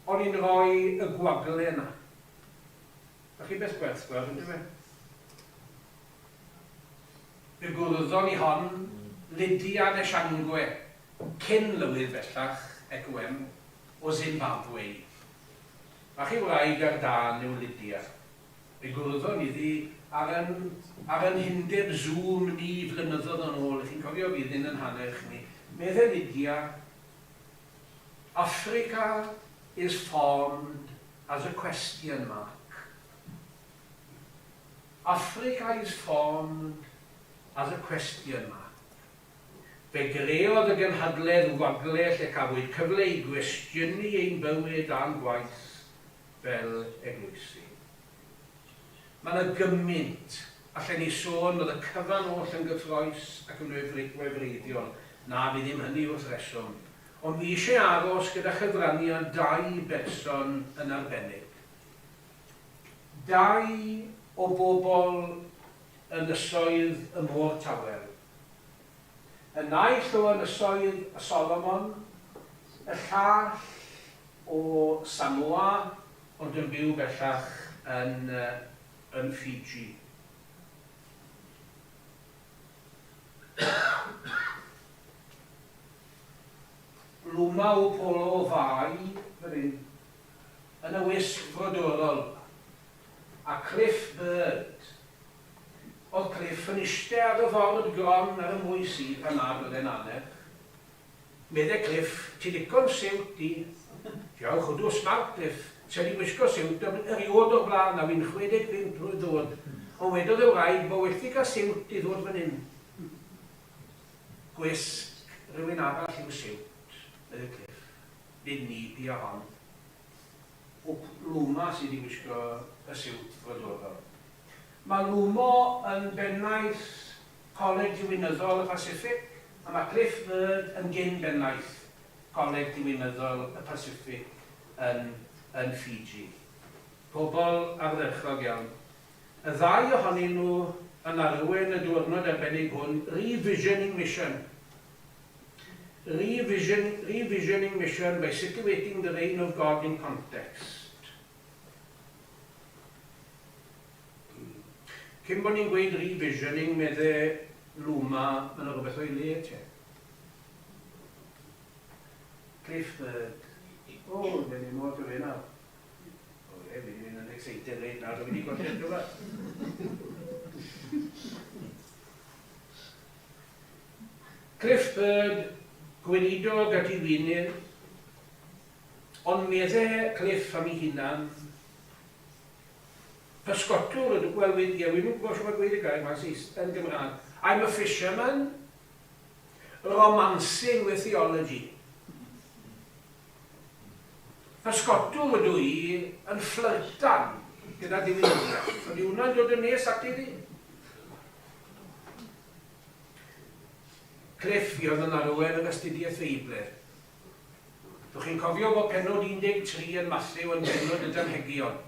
D: O'n i'n rhoi y gwagle yna. 'Na chi beth gwerthfawr, yn dyfe? Fe gwrddon ni hon, Lydia Neshangwe, cyn-lywydd bellach, ECWM, o Zimbabwe. 'Na chi wraig ar dân yw Lydia. Fe gwrddon ni ddi ar 'yn ar 'yn hundeb Zoom ni flynyddodd yn ôl, 'ych chi'n cofio fydd hyn yn hanner chi. Medde Lydia, Africa is formed as a question mark. Africa is formed as a question mark. Fe greodd y gynhadledd wagle lle cafwyd cyfle i gwestiynu ein bywyd a'n gwaith fel eglwysi. Mae 'na gymaint allen ni sôn, oedd y cyfan oll yn gyffroes ac yn wefreiddiol. Na, fi ddim hynny wrth reswm. Ond fi eisiau aros gyda chyfraniad dau berson yn arbennig. Dau o bobl ynysoedd y Môr Tawel. Y naill o ynysoedd y Solomon, y llall o Samoa ond yn byw bellach yn yn Fiji. Luma Upolo Fai fan hyn, yn y wisg frodorol, a Cliff Bird. Oedd Cliff yn iste ar y ford gron ar 'y mhwys i pan nad oedd e'n annerch. Medde Cliff, Ti licon siwt di. Diolch, ydw, smart Cliff. Sa i 'di gwisgo siwt eriôd o'r blaen a fi'n 65 mlwydd o'd. Ond wedodd y wraig bo' well fi gael siwt i ddod fan hyn. Gwisg rhywun arall yw siwt, medde Cliff. Nid ni bia hon. Wp, Luma sy 'di gwisgo y siwt frodorol. Mae Lumo yn bennaeth Coleg Diwinyddol y Pasiffic a mae Cliff Bird yn gyn-bennaeth Coleg Diwinyddol y Pasiffic yn yn Fiji. Pobl ardderchog iawn. Y ddau ohonyn nhw yn arwain y diwrnod arbennig hwn, Revisioning Mission. Revision, Revisioning Mission by Situating the Reign of God in Context. Cyn bod ni'n gweud revisioning, medde Luma, mae yna rhywbeth o'i le te. Cliff Bird. O, oh, gen i mod o fe nawr. O ie, fi wedi mynd yn excited reit nawr, dwi wedi colli'r cyfan. Cliff Bird, gweinidog a diwinydd, ond medde Cliff am ei hunan, pysgotwr ydw, wel, wi, ie, wi'm yn gwybod shwt mae gweud y gair 'ma'n Seis-, yn Gymraeg. I'm a fisherman, romancing with theology. Pysgotwr ydw i yn fflyrtan gyda diwinyddiaeth. Ydy hwnna'n dod yn nes ati fi? Cliff fuodd yn arwain yr astudiaeth Feibledd. Dwch chi'n cofio bod pennod 13 yn Mathew yn bennod y damhegion.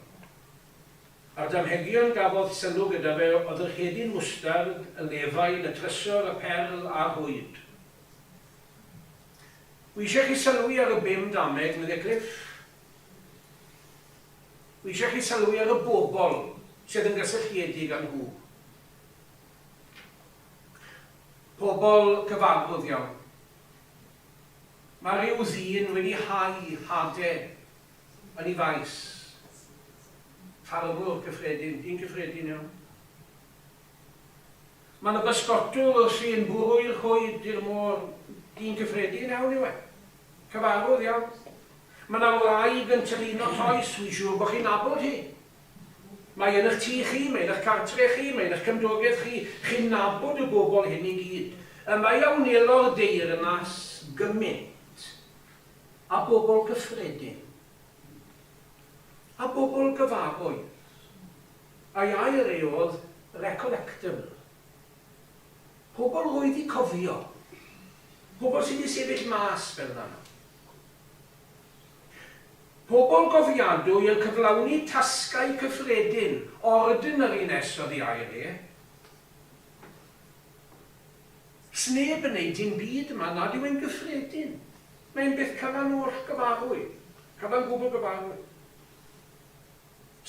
D: A'r damhegion gafodd sylw gyda fe oedd yr hedyn mwstard, y lefain, y trysor, y perl a'r rhwyd. Wi eisiau chi sylwi ar y bum dameg, medde Cliff. Wi eisiau chi sylwi ar y bobl sydd yn gysylltiedig â nhw. Pobl cyfarwydd iawn. Mae rhyw ddyn wedi hau hade yn ei faes. Ffarmwr cyffredin, dyn cyffredin iawn. Mae 'na bysgotwr wrthi'n bwrw'r rhwyd i'r môr, dyn cyffredin iawn yw e. Cyfarwydd iawn. Mae 'na wraig yn tylino toes, wi'n siŵr bod chi'n nabod hi. Mae yn eich tŷ chi, mae yn eich cartre chi, mae yn eich cymdogaeth chi, chi'n nabod y bobl hyn i gyd. Y mae a wnelo'r deyrnas gymaint â bobl gyffredin, â bobl gyfarwydd. A'i air e oedd recollectable. Pobl roedd 'u cofio. Pobl sydd 'di sefyll mas fel 'na. Pobl gofiadwy yn cyflawni tasgau cyffredin, ordinariness oedd ei air e. Sneb yn neud dim byd yma nad yw e'n gyffredin. Mae'n beth cyfan oll gyfarwydd. Cyfan gwbl gyfarwydd.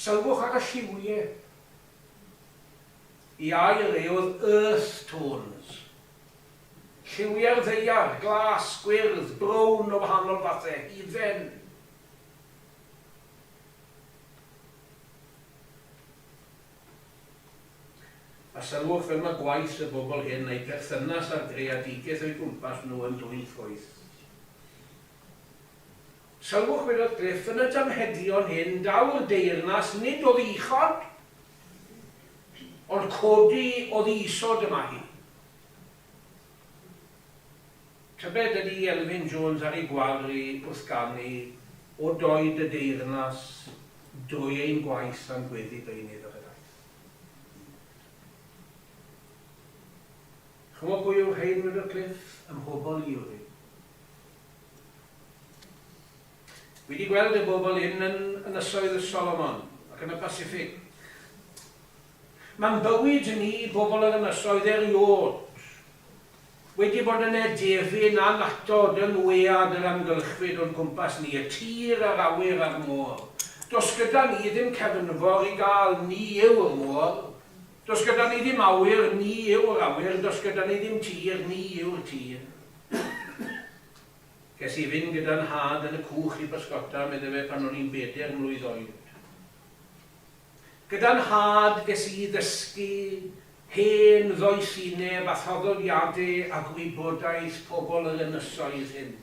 D: Sylwch ar y lliwie. I ail e oedd earth tones. Lliwiau'r ddaear, glas, gwyrdd, brown o wahanol fathau, hufen. A sylwch fel mae gwaith y bobl hyn a'u perthynas â'r greadigaeth o'u cwmpas nhw yn dwyn ffrwyth. Sylwch, wedodd Cliff, yn y damhedion hyn, daw'r deyrnas nid oddi uchod, ond codi oddi isod y mae hi. Tybed ydy Elfyn Jones ar ei gwaru wrth ganu O doed y deyrnas drwy ein gwaith a'n gweddi beunydd ar y daith. Ch'mo pwy yw'r rhein, wedodd Cliff, ym mhobol i yw'r rhein. Wi 'di gweld y bobl hyn yn Ynysoedd y Solomon ac yn y Pacific. Ma'n bywyd ni, bobl yr ynysoedd, eriôd wedi bod yn edefyn annatod yng ngwead yr amgylchfyd o'n cwmpas ni, y tir a'r awyr a'r môr. Does gyda ni ddim cefnfor i gael, ni yw'r môr. Does gyda ni ddim awyr, ni yw'r awyr, does gyda ni ddim tir, ni yw'r tir. Ges i fynd gyda 'nhad yn y cwch i bysgota, medde fe, pan o'n i'n bedair mlwydd oed. Gyda 'nhad ges i ddysgu hen ddoethineb a thraddodiade a gwybodaeth pobl yr ynysoedd hyn.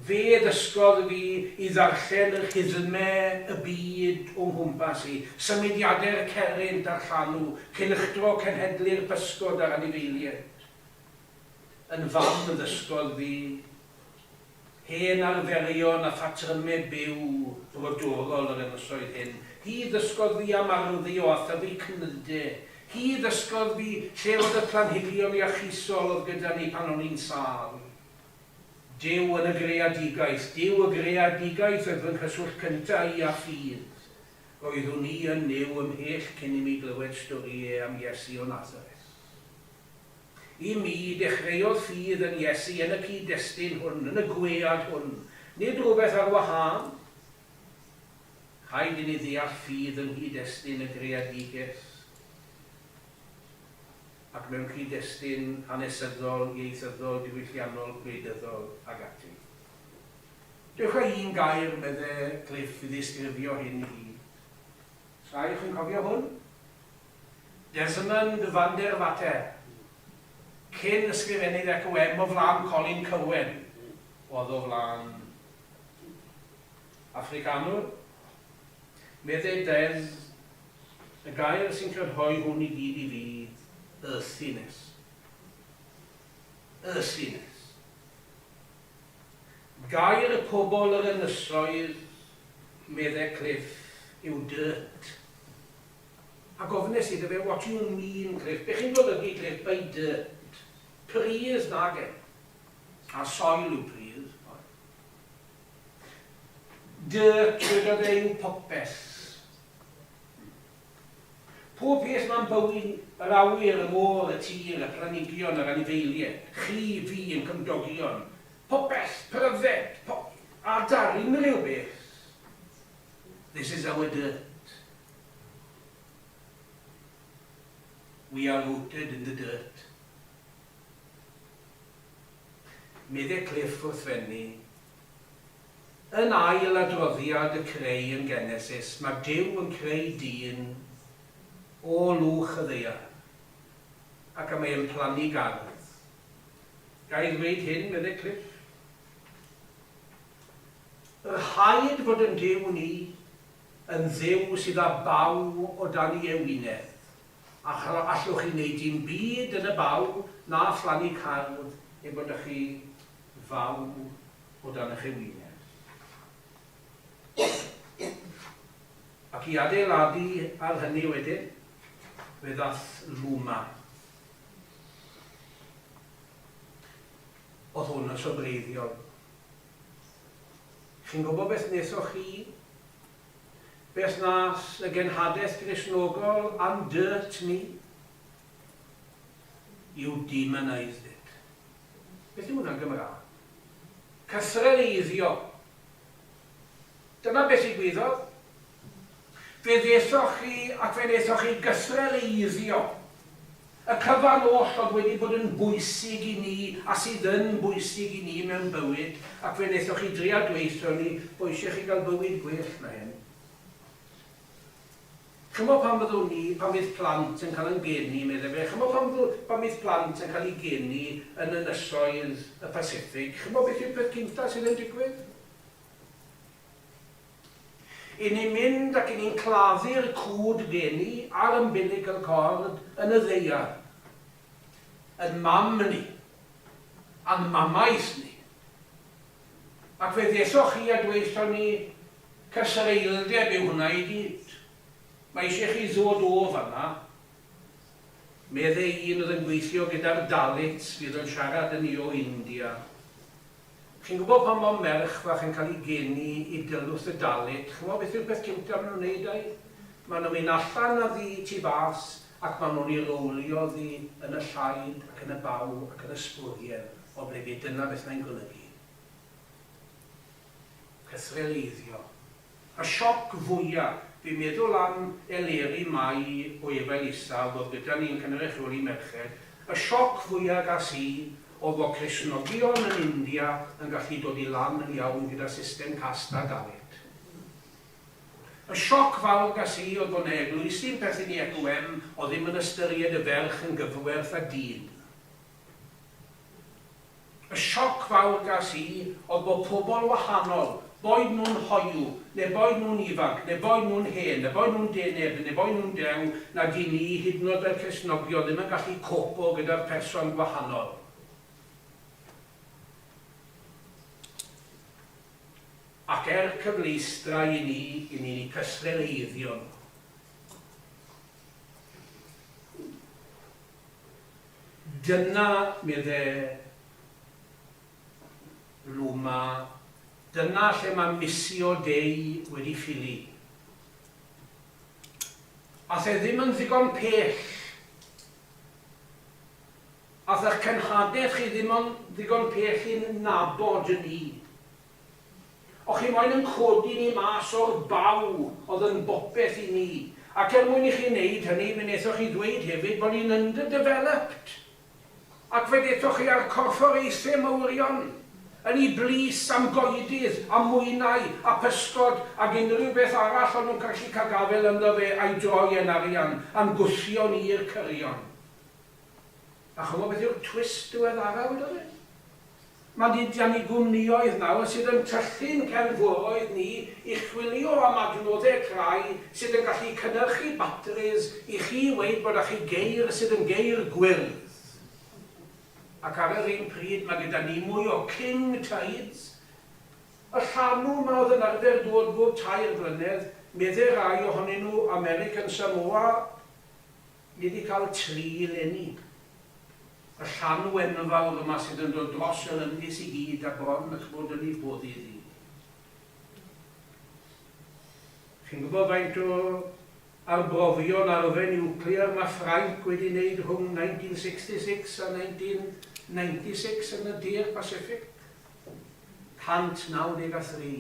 D: Fe ddysgodd fi i ddarllen yr rhythme y byd o nghwmpas i, symudiade'r cerrynt a'r llanw, cylchdro cenhedlu'r pysgod a'r anifeiliaid. Yn fam ddysgodd fi hen arferion a phatryme byw brodorol yr ynysoedd hyn. Hi ddysgodd fi am arddio a thyfu cnyde. Hi ddysgodd fi lle oedd y planhigion iachusol oedd gyda ni pan o'n i'n sâl. Duw yn y greadigaeth, Duw y greadigaeth oedd fy nghyswllt cynta i â ffydd. Roeddwn i yn Nuw ymhell cyn i mi glywed storïe am Iesu o Nazareth. I mi, dechreuodd ffydd yn Iesu yn y cyd-destun hwn, yn y gwead hwn, nid rhywbeth ar wahân. Rhaid i ni ddeall ffydd yng nghyd-destun y greadigaeth ac mewn cyd-destun hanesyddol, ieithyddol, diwylliannol, gwleidyddol ag ati. Dewch â un gair, medde Cliff, i ddisgrifio hyn i gyd. Rhai o'ch chi'n cofio hwn? Desmond van der Water, cyn ysgrifennydd ECOM o flaen Colin Cowen, oedd o flaen Affricanwr. Medde Des, y gair sy'n crynhoi hwn i gyd i fi, earthiness. Earthiness. Gair y pobl yr ynysoedd, medde Cliff, yw dirt. A gofynnes iddo fe, What do you mean, Cliff? Be chi'n golygu, Cliff, by dirt? Pridd, nage. A soil yw pridd. Dirt, wedodd e, yw popeth. Pob peth ma'n bywyd, yr awyr, y môr, y tir, y planhigion, yr anifeiliaid, chi, fi, yn cymdogion, popeth, pryfed, po adar, unrhyw beth. This is our dirt. We are rooted in the dirt. Medde Cliff wrth fennu, Yn ail adroddiad y creu yn Genesis, mae Duw yn creu dyn o lwch y ddaear, ac y mae e'n plannu gardd. Ga i ddweud hyn, medde Cliff? Rhaid fod yn Duw ni yn Dduw sydd â baw o dan ei ewinedd, a allwch chi wneud dim byd yn y baw na phlannu cardd heb bod 'da chi faw o dan eich ewinedd. Ac i adeiladu ar hynny wedyn, fe ddath Luma. Oedd hwn yn sobreiddiol. Chi'n gwybod beth wnaethoch chi? Beth wnaeth y genhadaeth Gristnogol am dirt ni? You demonised it. Beth yw hwnna'n Gymraeg? Cythreleiddio. Dyma beth ddigwyddodd. Fe ddethoch chi ac fe wnaethoch chi gythreleiddio y cyfan oll oedd wedi bod yn bwysig i ni a sydd yn bwysig i ni mewn bywyd, ac fe wnaethoch chi drio dweutho ni bod eisiau chi gael bywyd gwell na hyn. Chimod pan fyddwn ni, pan fydd plant yn cael yn geni, medde fe, chimod pan fyddwn, pan fydd plant yn cael eu geni yn ynysoedd y Pacific, chimod beth yw'r peth cynta sydd yn digwydd? I ni'n mynd ac i ni'n claddu'r cwd geni a'r umbilical cord yn y ddaear. Yn mam ni. A'n mamaeth ni. Ac fe ddesoch chi a dweutho ni, cysreildeb yw hwnna i gyd. Mae eisiau chi ddod o fan'na. Medde un oedd yn gweithio gyda'r Dalits fydd yn siarad â ni o India. Chi'n gwybod pan mae merch fach yn cael ei geni i dylwth y Dalit, chimod beth yw'r peth cynta maen nhw'n wneud â hi? Maen nhw'n mynd allan â ddi tu fas ac maen nhw'n ei rowlio ddi yn y llaid ac yn y baw ac yn y sbwriel. Oblegid dyna beth mae'n golygu. Cythreuleiddio. Y sioc fwya, fi'n meddwl am Eleri Mai o Efail Isaf oedd gyda ni yn cynrychioli merched, y sioc fwya gas i oedd fod Cristnogion yn India yn gallu dod i lan yn iawn gyda system cast a Dalit. Y sioc fawr gas i oedd fod 'na eglwysi'n perthyn i ECWM oedd ddim yn ystyried y ferch yn gyfwerth â dyn. Y sioc fawr gas i oedd bod pobl wahanol, boed nhw'n hoyw, neu boed nhw'n ifanc, neu boed nhw'n hen, neu boed nhw'n deneb, neu boed nhw'n dew, nag i ni, hyd yn oed fel Cristnogion, ddim yn gallu copo gyda'r person gwahanol. Ac er cyfleustra i ni, i ni'n eu cysreleiddio nhw. Dyna, medde Luma, dyna lle mae Missio Dei wedi ffili. Ath e ddim yn ddigon pell. Ath eich cenhadaeth chi ddim yn ddigon pell i'n nabod ni. O'ch chi moyn yn codi ni mas o'r baw oedd yn bopeth i ni, ac er mwyn i chi wneud hynny fe wnaethoch chi ddweud hefyd bod ni'n underdeveloped, ac fe ddethoch chi â'r corfforaethau mawrion yn eu blys am goedydd a mwynau a physgod ag unrhyw beth arall o'n nhw'n gallu cael gafael ynddo fe a'i droi e'n arian, a'n gwthio ni i'r cyrion. A chymod beth yw'r twist diweddara, wedodd e? Mae 'da ni gwmnïoedd nawr sydd yn tyllu'n cefnforoedd ni i chwilio am adnoddau crai sydd yn gallu cynhyrchu batris i chi weud bod 'da chi geir sydd yn geir gwyrdd. Ac ar yr un pryd mae gyda ni mwy o king tides. Y llanw 'ma oedd yn arfer dod bob tair blynedd, medde rai ohonyn nhw, American Samoa, Ni 'di cael tri 'leni. Y llanw enfawr yma sydd yn dod dros yr ynys i gyd a bron ych bod yn ei boddi ddi. Chi'n gwybod faint o arbrofion arfe niwclear mae Ffrainc wedi wneud rhwng 1966 a 1996 yn y De'r Pacific? 193.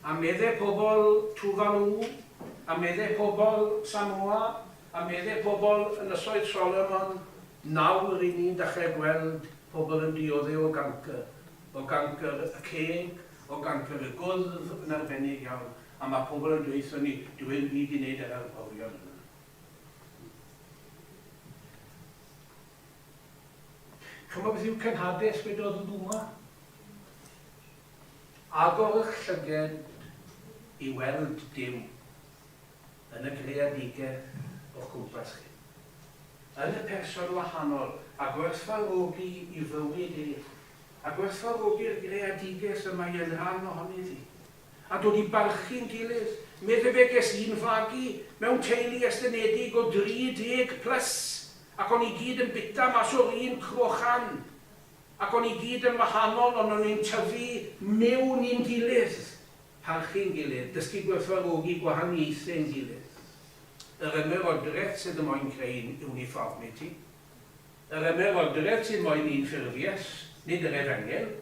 D: A medde pobl Tuvalu, a medde pobl Samoa, a medde pobl Ynysoedd Solomon, nawr 'y ni'n dechrau gweld pobl yn diodde o gancr, o gancr y ceg, o gancr y gwddf yn arbennig iawn, a mae pobl yn dweutho ni, dyw e'm byd i wneud â'r arbrofion yna. Chimod beth yw cenhadaeth, wedodd Luma? Agor eich llyged i weld Duw yn y greadigaeth o'ch cwmpas chi. Yn y person wahanol, a gwerthfawrogi i fywyd ef, a gwerthfawrogi'r greadigaeth y mae e'n rhan ohoni ddi, a dod i barchu'n gilydd. Medde fe, ges i'n fagu mewn teulu estynedig o 30 plus, ac o'n i gyd yn bita mas o'r un crochan. Ac o'n ni gyd yn wahanol ond o'n ni'n tyfu miwn i'n gilydd, parchu'n gilydd, dysgu gwerthfawrogi gwahaniaethau'n gilydd. Yr ymerodraeth sydd yn moyn creu uniformity. Yr ymerodraeth sydd moyn un ffurfiaeth, nid yr efengyl.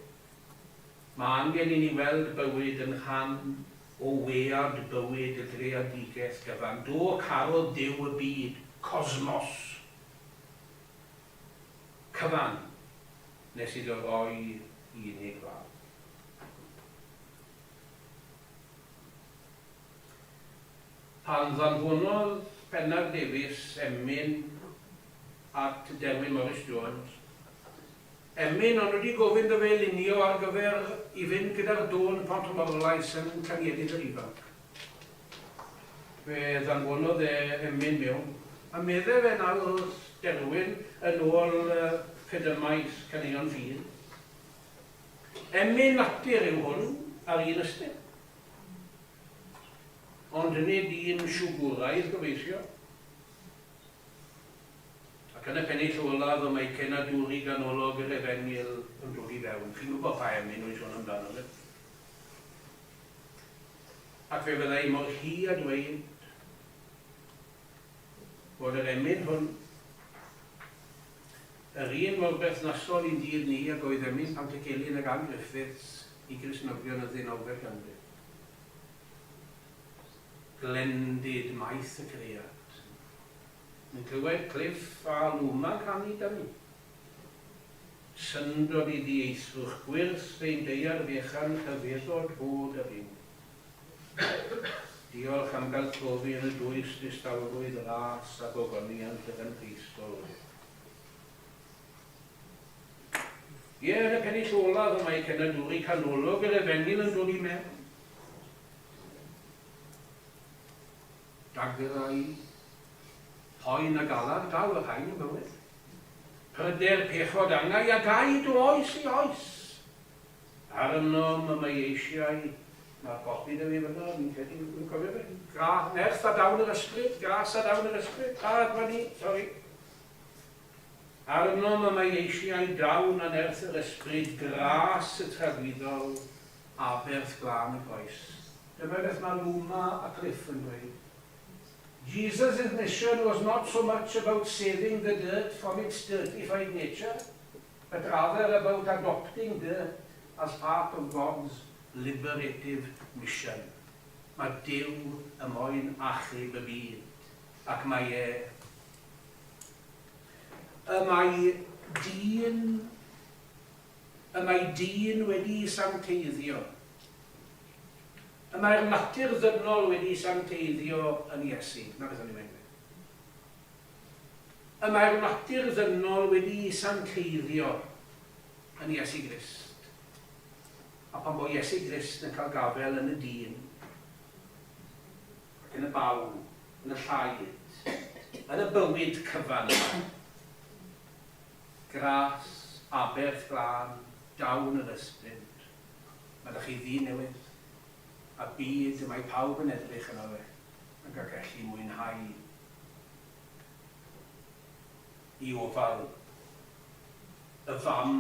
D: Mae angen i ni weld bywyd yn rhan o wead bywyd y greadigaeth gyfan. Do, carodd Duw y byd, cosmos. Cyfan, nes iddo roi i unig fab. Pan ddanfonodd Pennar Davies emyn at Derwyn Morris Jones, emyn o'n nhw wedi gofyn iddo fe lunio ar gyfer i fynd gyda'r dôn Pont-morlais yn Llangedyd yr Ifanc. Fe ddanfonodd e emyn mewn, a medde fe nawr wrth Derwyn yn ôl cydymaith Caneuon Ffydd, Emyn natur yw hwn ar un ystyr. Ond nid un siwgwraidd gobeithio. Ac yn y pennill olaf y mae cenadwri ganolog yr Efengyl yn dod i fewn. Chi'n gwybod pa emyn wy'n sôn amdano fe. Ac fe fydda i mor hy a dweud fod yr emyn hwn yr un mor berthnasol i'n dydd ni ag oedd emyn Pantycelyn ag Ann Griffiths i Gristnogion y ddeunawfed ganrif. Glendid maith y cread. Yn clywed Cliff a Aluma canu 'da ni. Syndod i ddieithrwch gwyrth ein daear fechan rhyfeddod fod a byw. Diolch am gael profi yn y dwys distawrwydd ras a gogoniant yr anrheithgol o Dduw. Ie, yn y pennill olaf y mae cenadwri canolog yr Efengyl yn dod i mewn. Dagrau, poen a galar, daw y rhain yn bywyd. Pryder, pechod, angau a gaid o oes i oes. Arnom y mae eisiau, mae'r copi 'da fi fan'na, fi'n credu, wi'n cofio fe, gra, nerth a dawn yr ysbryd, gras a dawn yr ysbryd, a dyma ni, sori. Arnom y mae eisiau dawn a nerth yr ysbryd, gras y tragwyddol, aberth glân y groes. Dyma beth mae Luma a Cliff yn dweud. Jesus' mission was not so much about saving the dirt from its dirtified nature, but rather about adopting dirt as part of God's liberative mission. Mae Duw y moyn achub y byd, ac mae e. Y mae dyn, y mae dyn wedi'i sancteiddio. Y mae'r natur ddynol wedi'i sancteiddio yn Iesu. 'Na beth o'n i'n moyn gweud. Y mae'r natur ddynol wedi'i sancteiddio yn Iesu Grist. A pan bo Iesu Grist yn cael gafael yn y dyn, ac yn y baw, yn y llaid, yn y bywyd cyfan yma, gras, aberth glân, dawn yr ysbryd, mae 'da chi ddyn newydd, a byd y mae pawb yn edrych yno fe, ac a gallu mwynhau i ofal y fam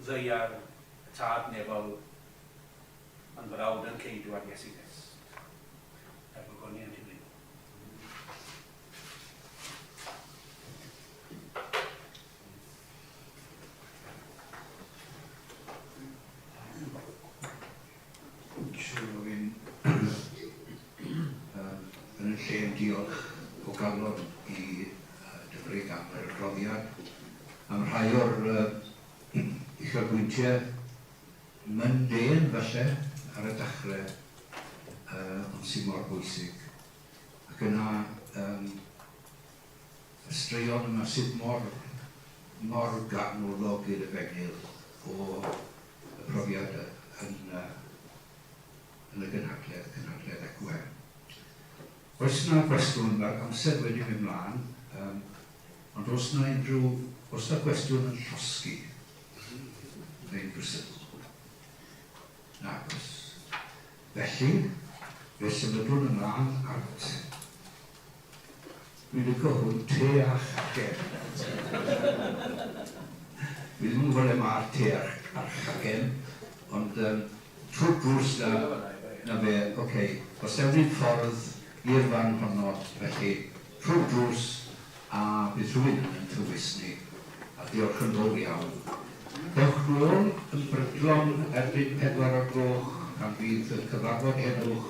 D: ddaear, y tad nefol, a'n brawd a'n ceidwad Iesu Grist. Er gogoniant i Dduw.
A: Siŵr o fi'n yn y lle yn diolch o galon i Dyfrig am yr adroddiad, am rhai o'r uchelbwyntiau mundane falle ar y dechrau ond sydd mor bwysig. Ac yna y straeon yma sydd mor, mor ganolog i'r Efengyl o y profiad yn yn y gynhadledd, cynhadledd Ecwen. Oes 'na gwestiwn, mae'r amser wedi mynd mlaen, um, ond oes 'na unrhyw, oes 'na gwestiwn yn llosgi? Neu unrhyw sylw? Nag oes. Felly, fe symudwn ymlaen at Dwi'n licio hwn, te a chacen. Dwi ddim yn gwybod le mae'r te a'r, a'r chacen, ond um, trwy'r drws na, na fe, oce. Okay. Os ewn ni'n ffordd i'r fan honno, felly, trwy'r drws, a bydd rhywun yn tywys ni. A diolch yn fawr iawn. Dewch nôl yn brydlon erbyn 4 o'r gloch pan fydd y cyfarfod heddwch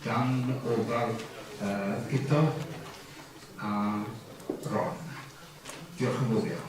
A: dan ofal Guto a Ron. Diolch yn fawr iawn.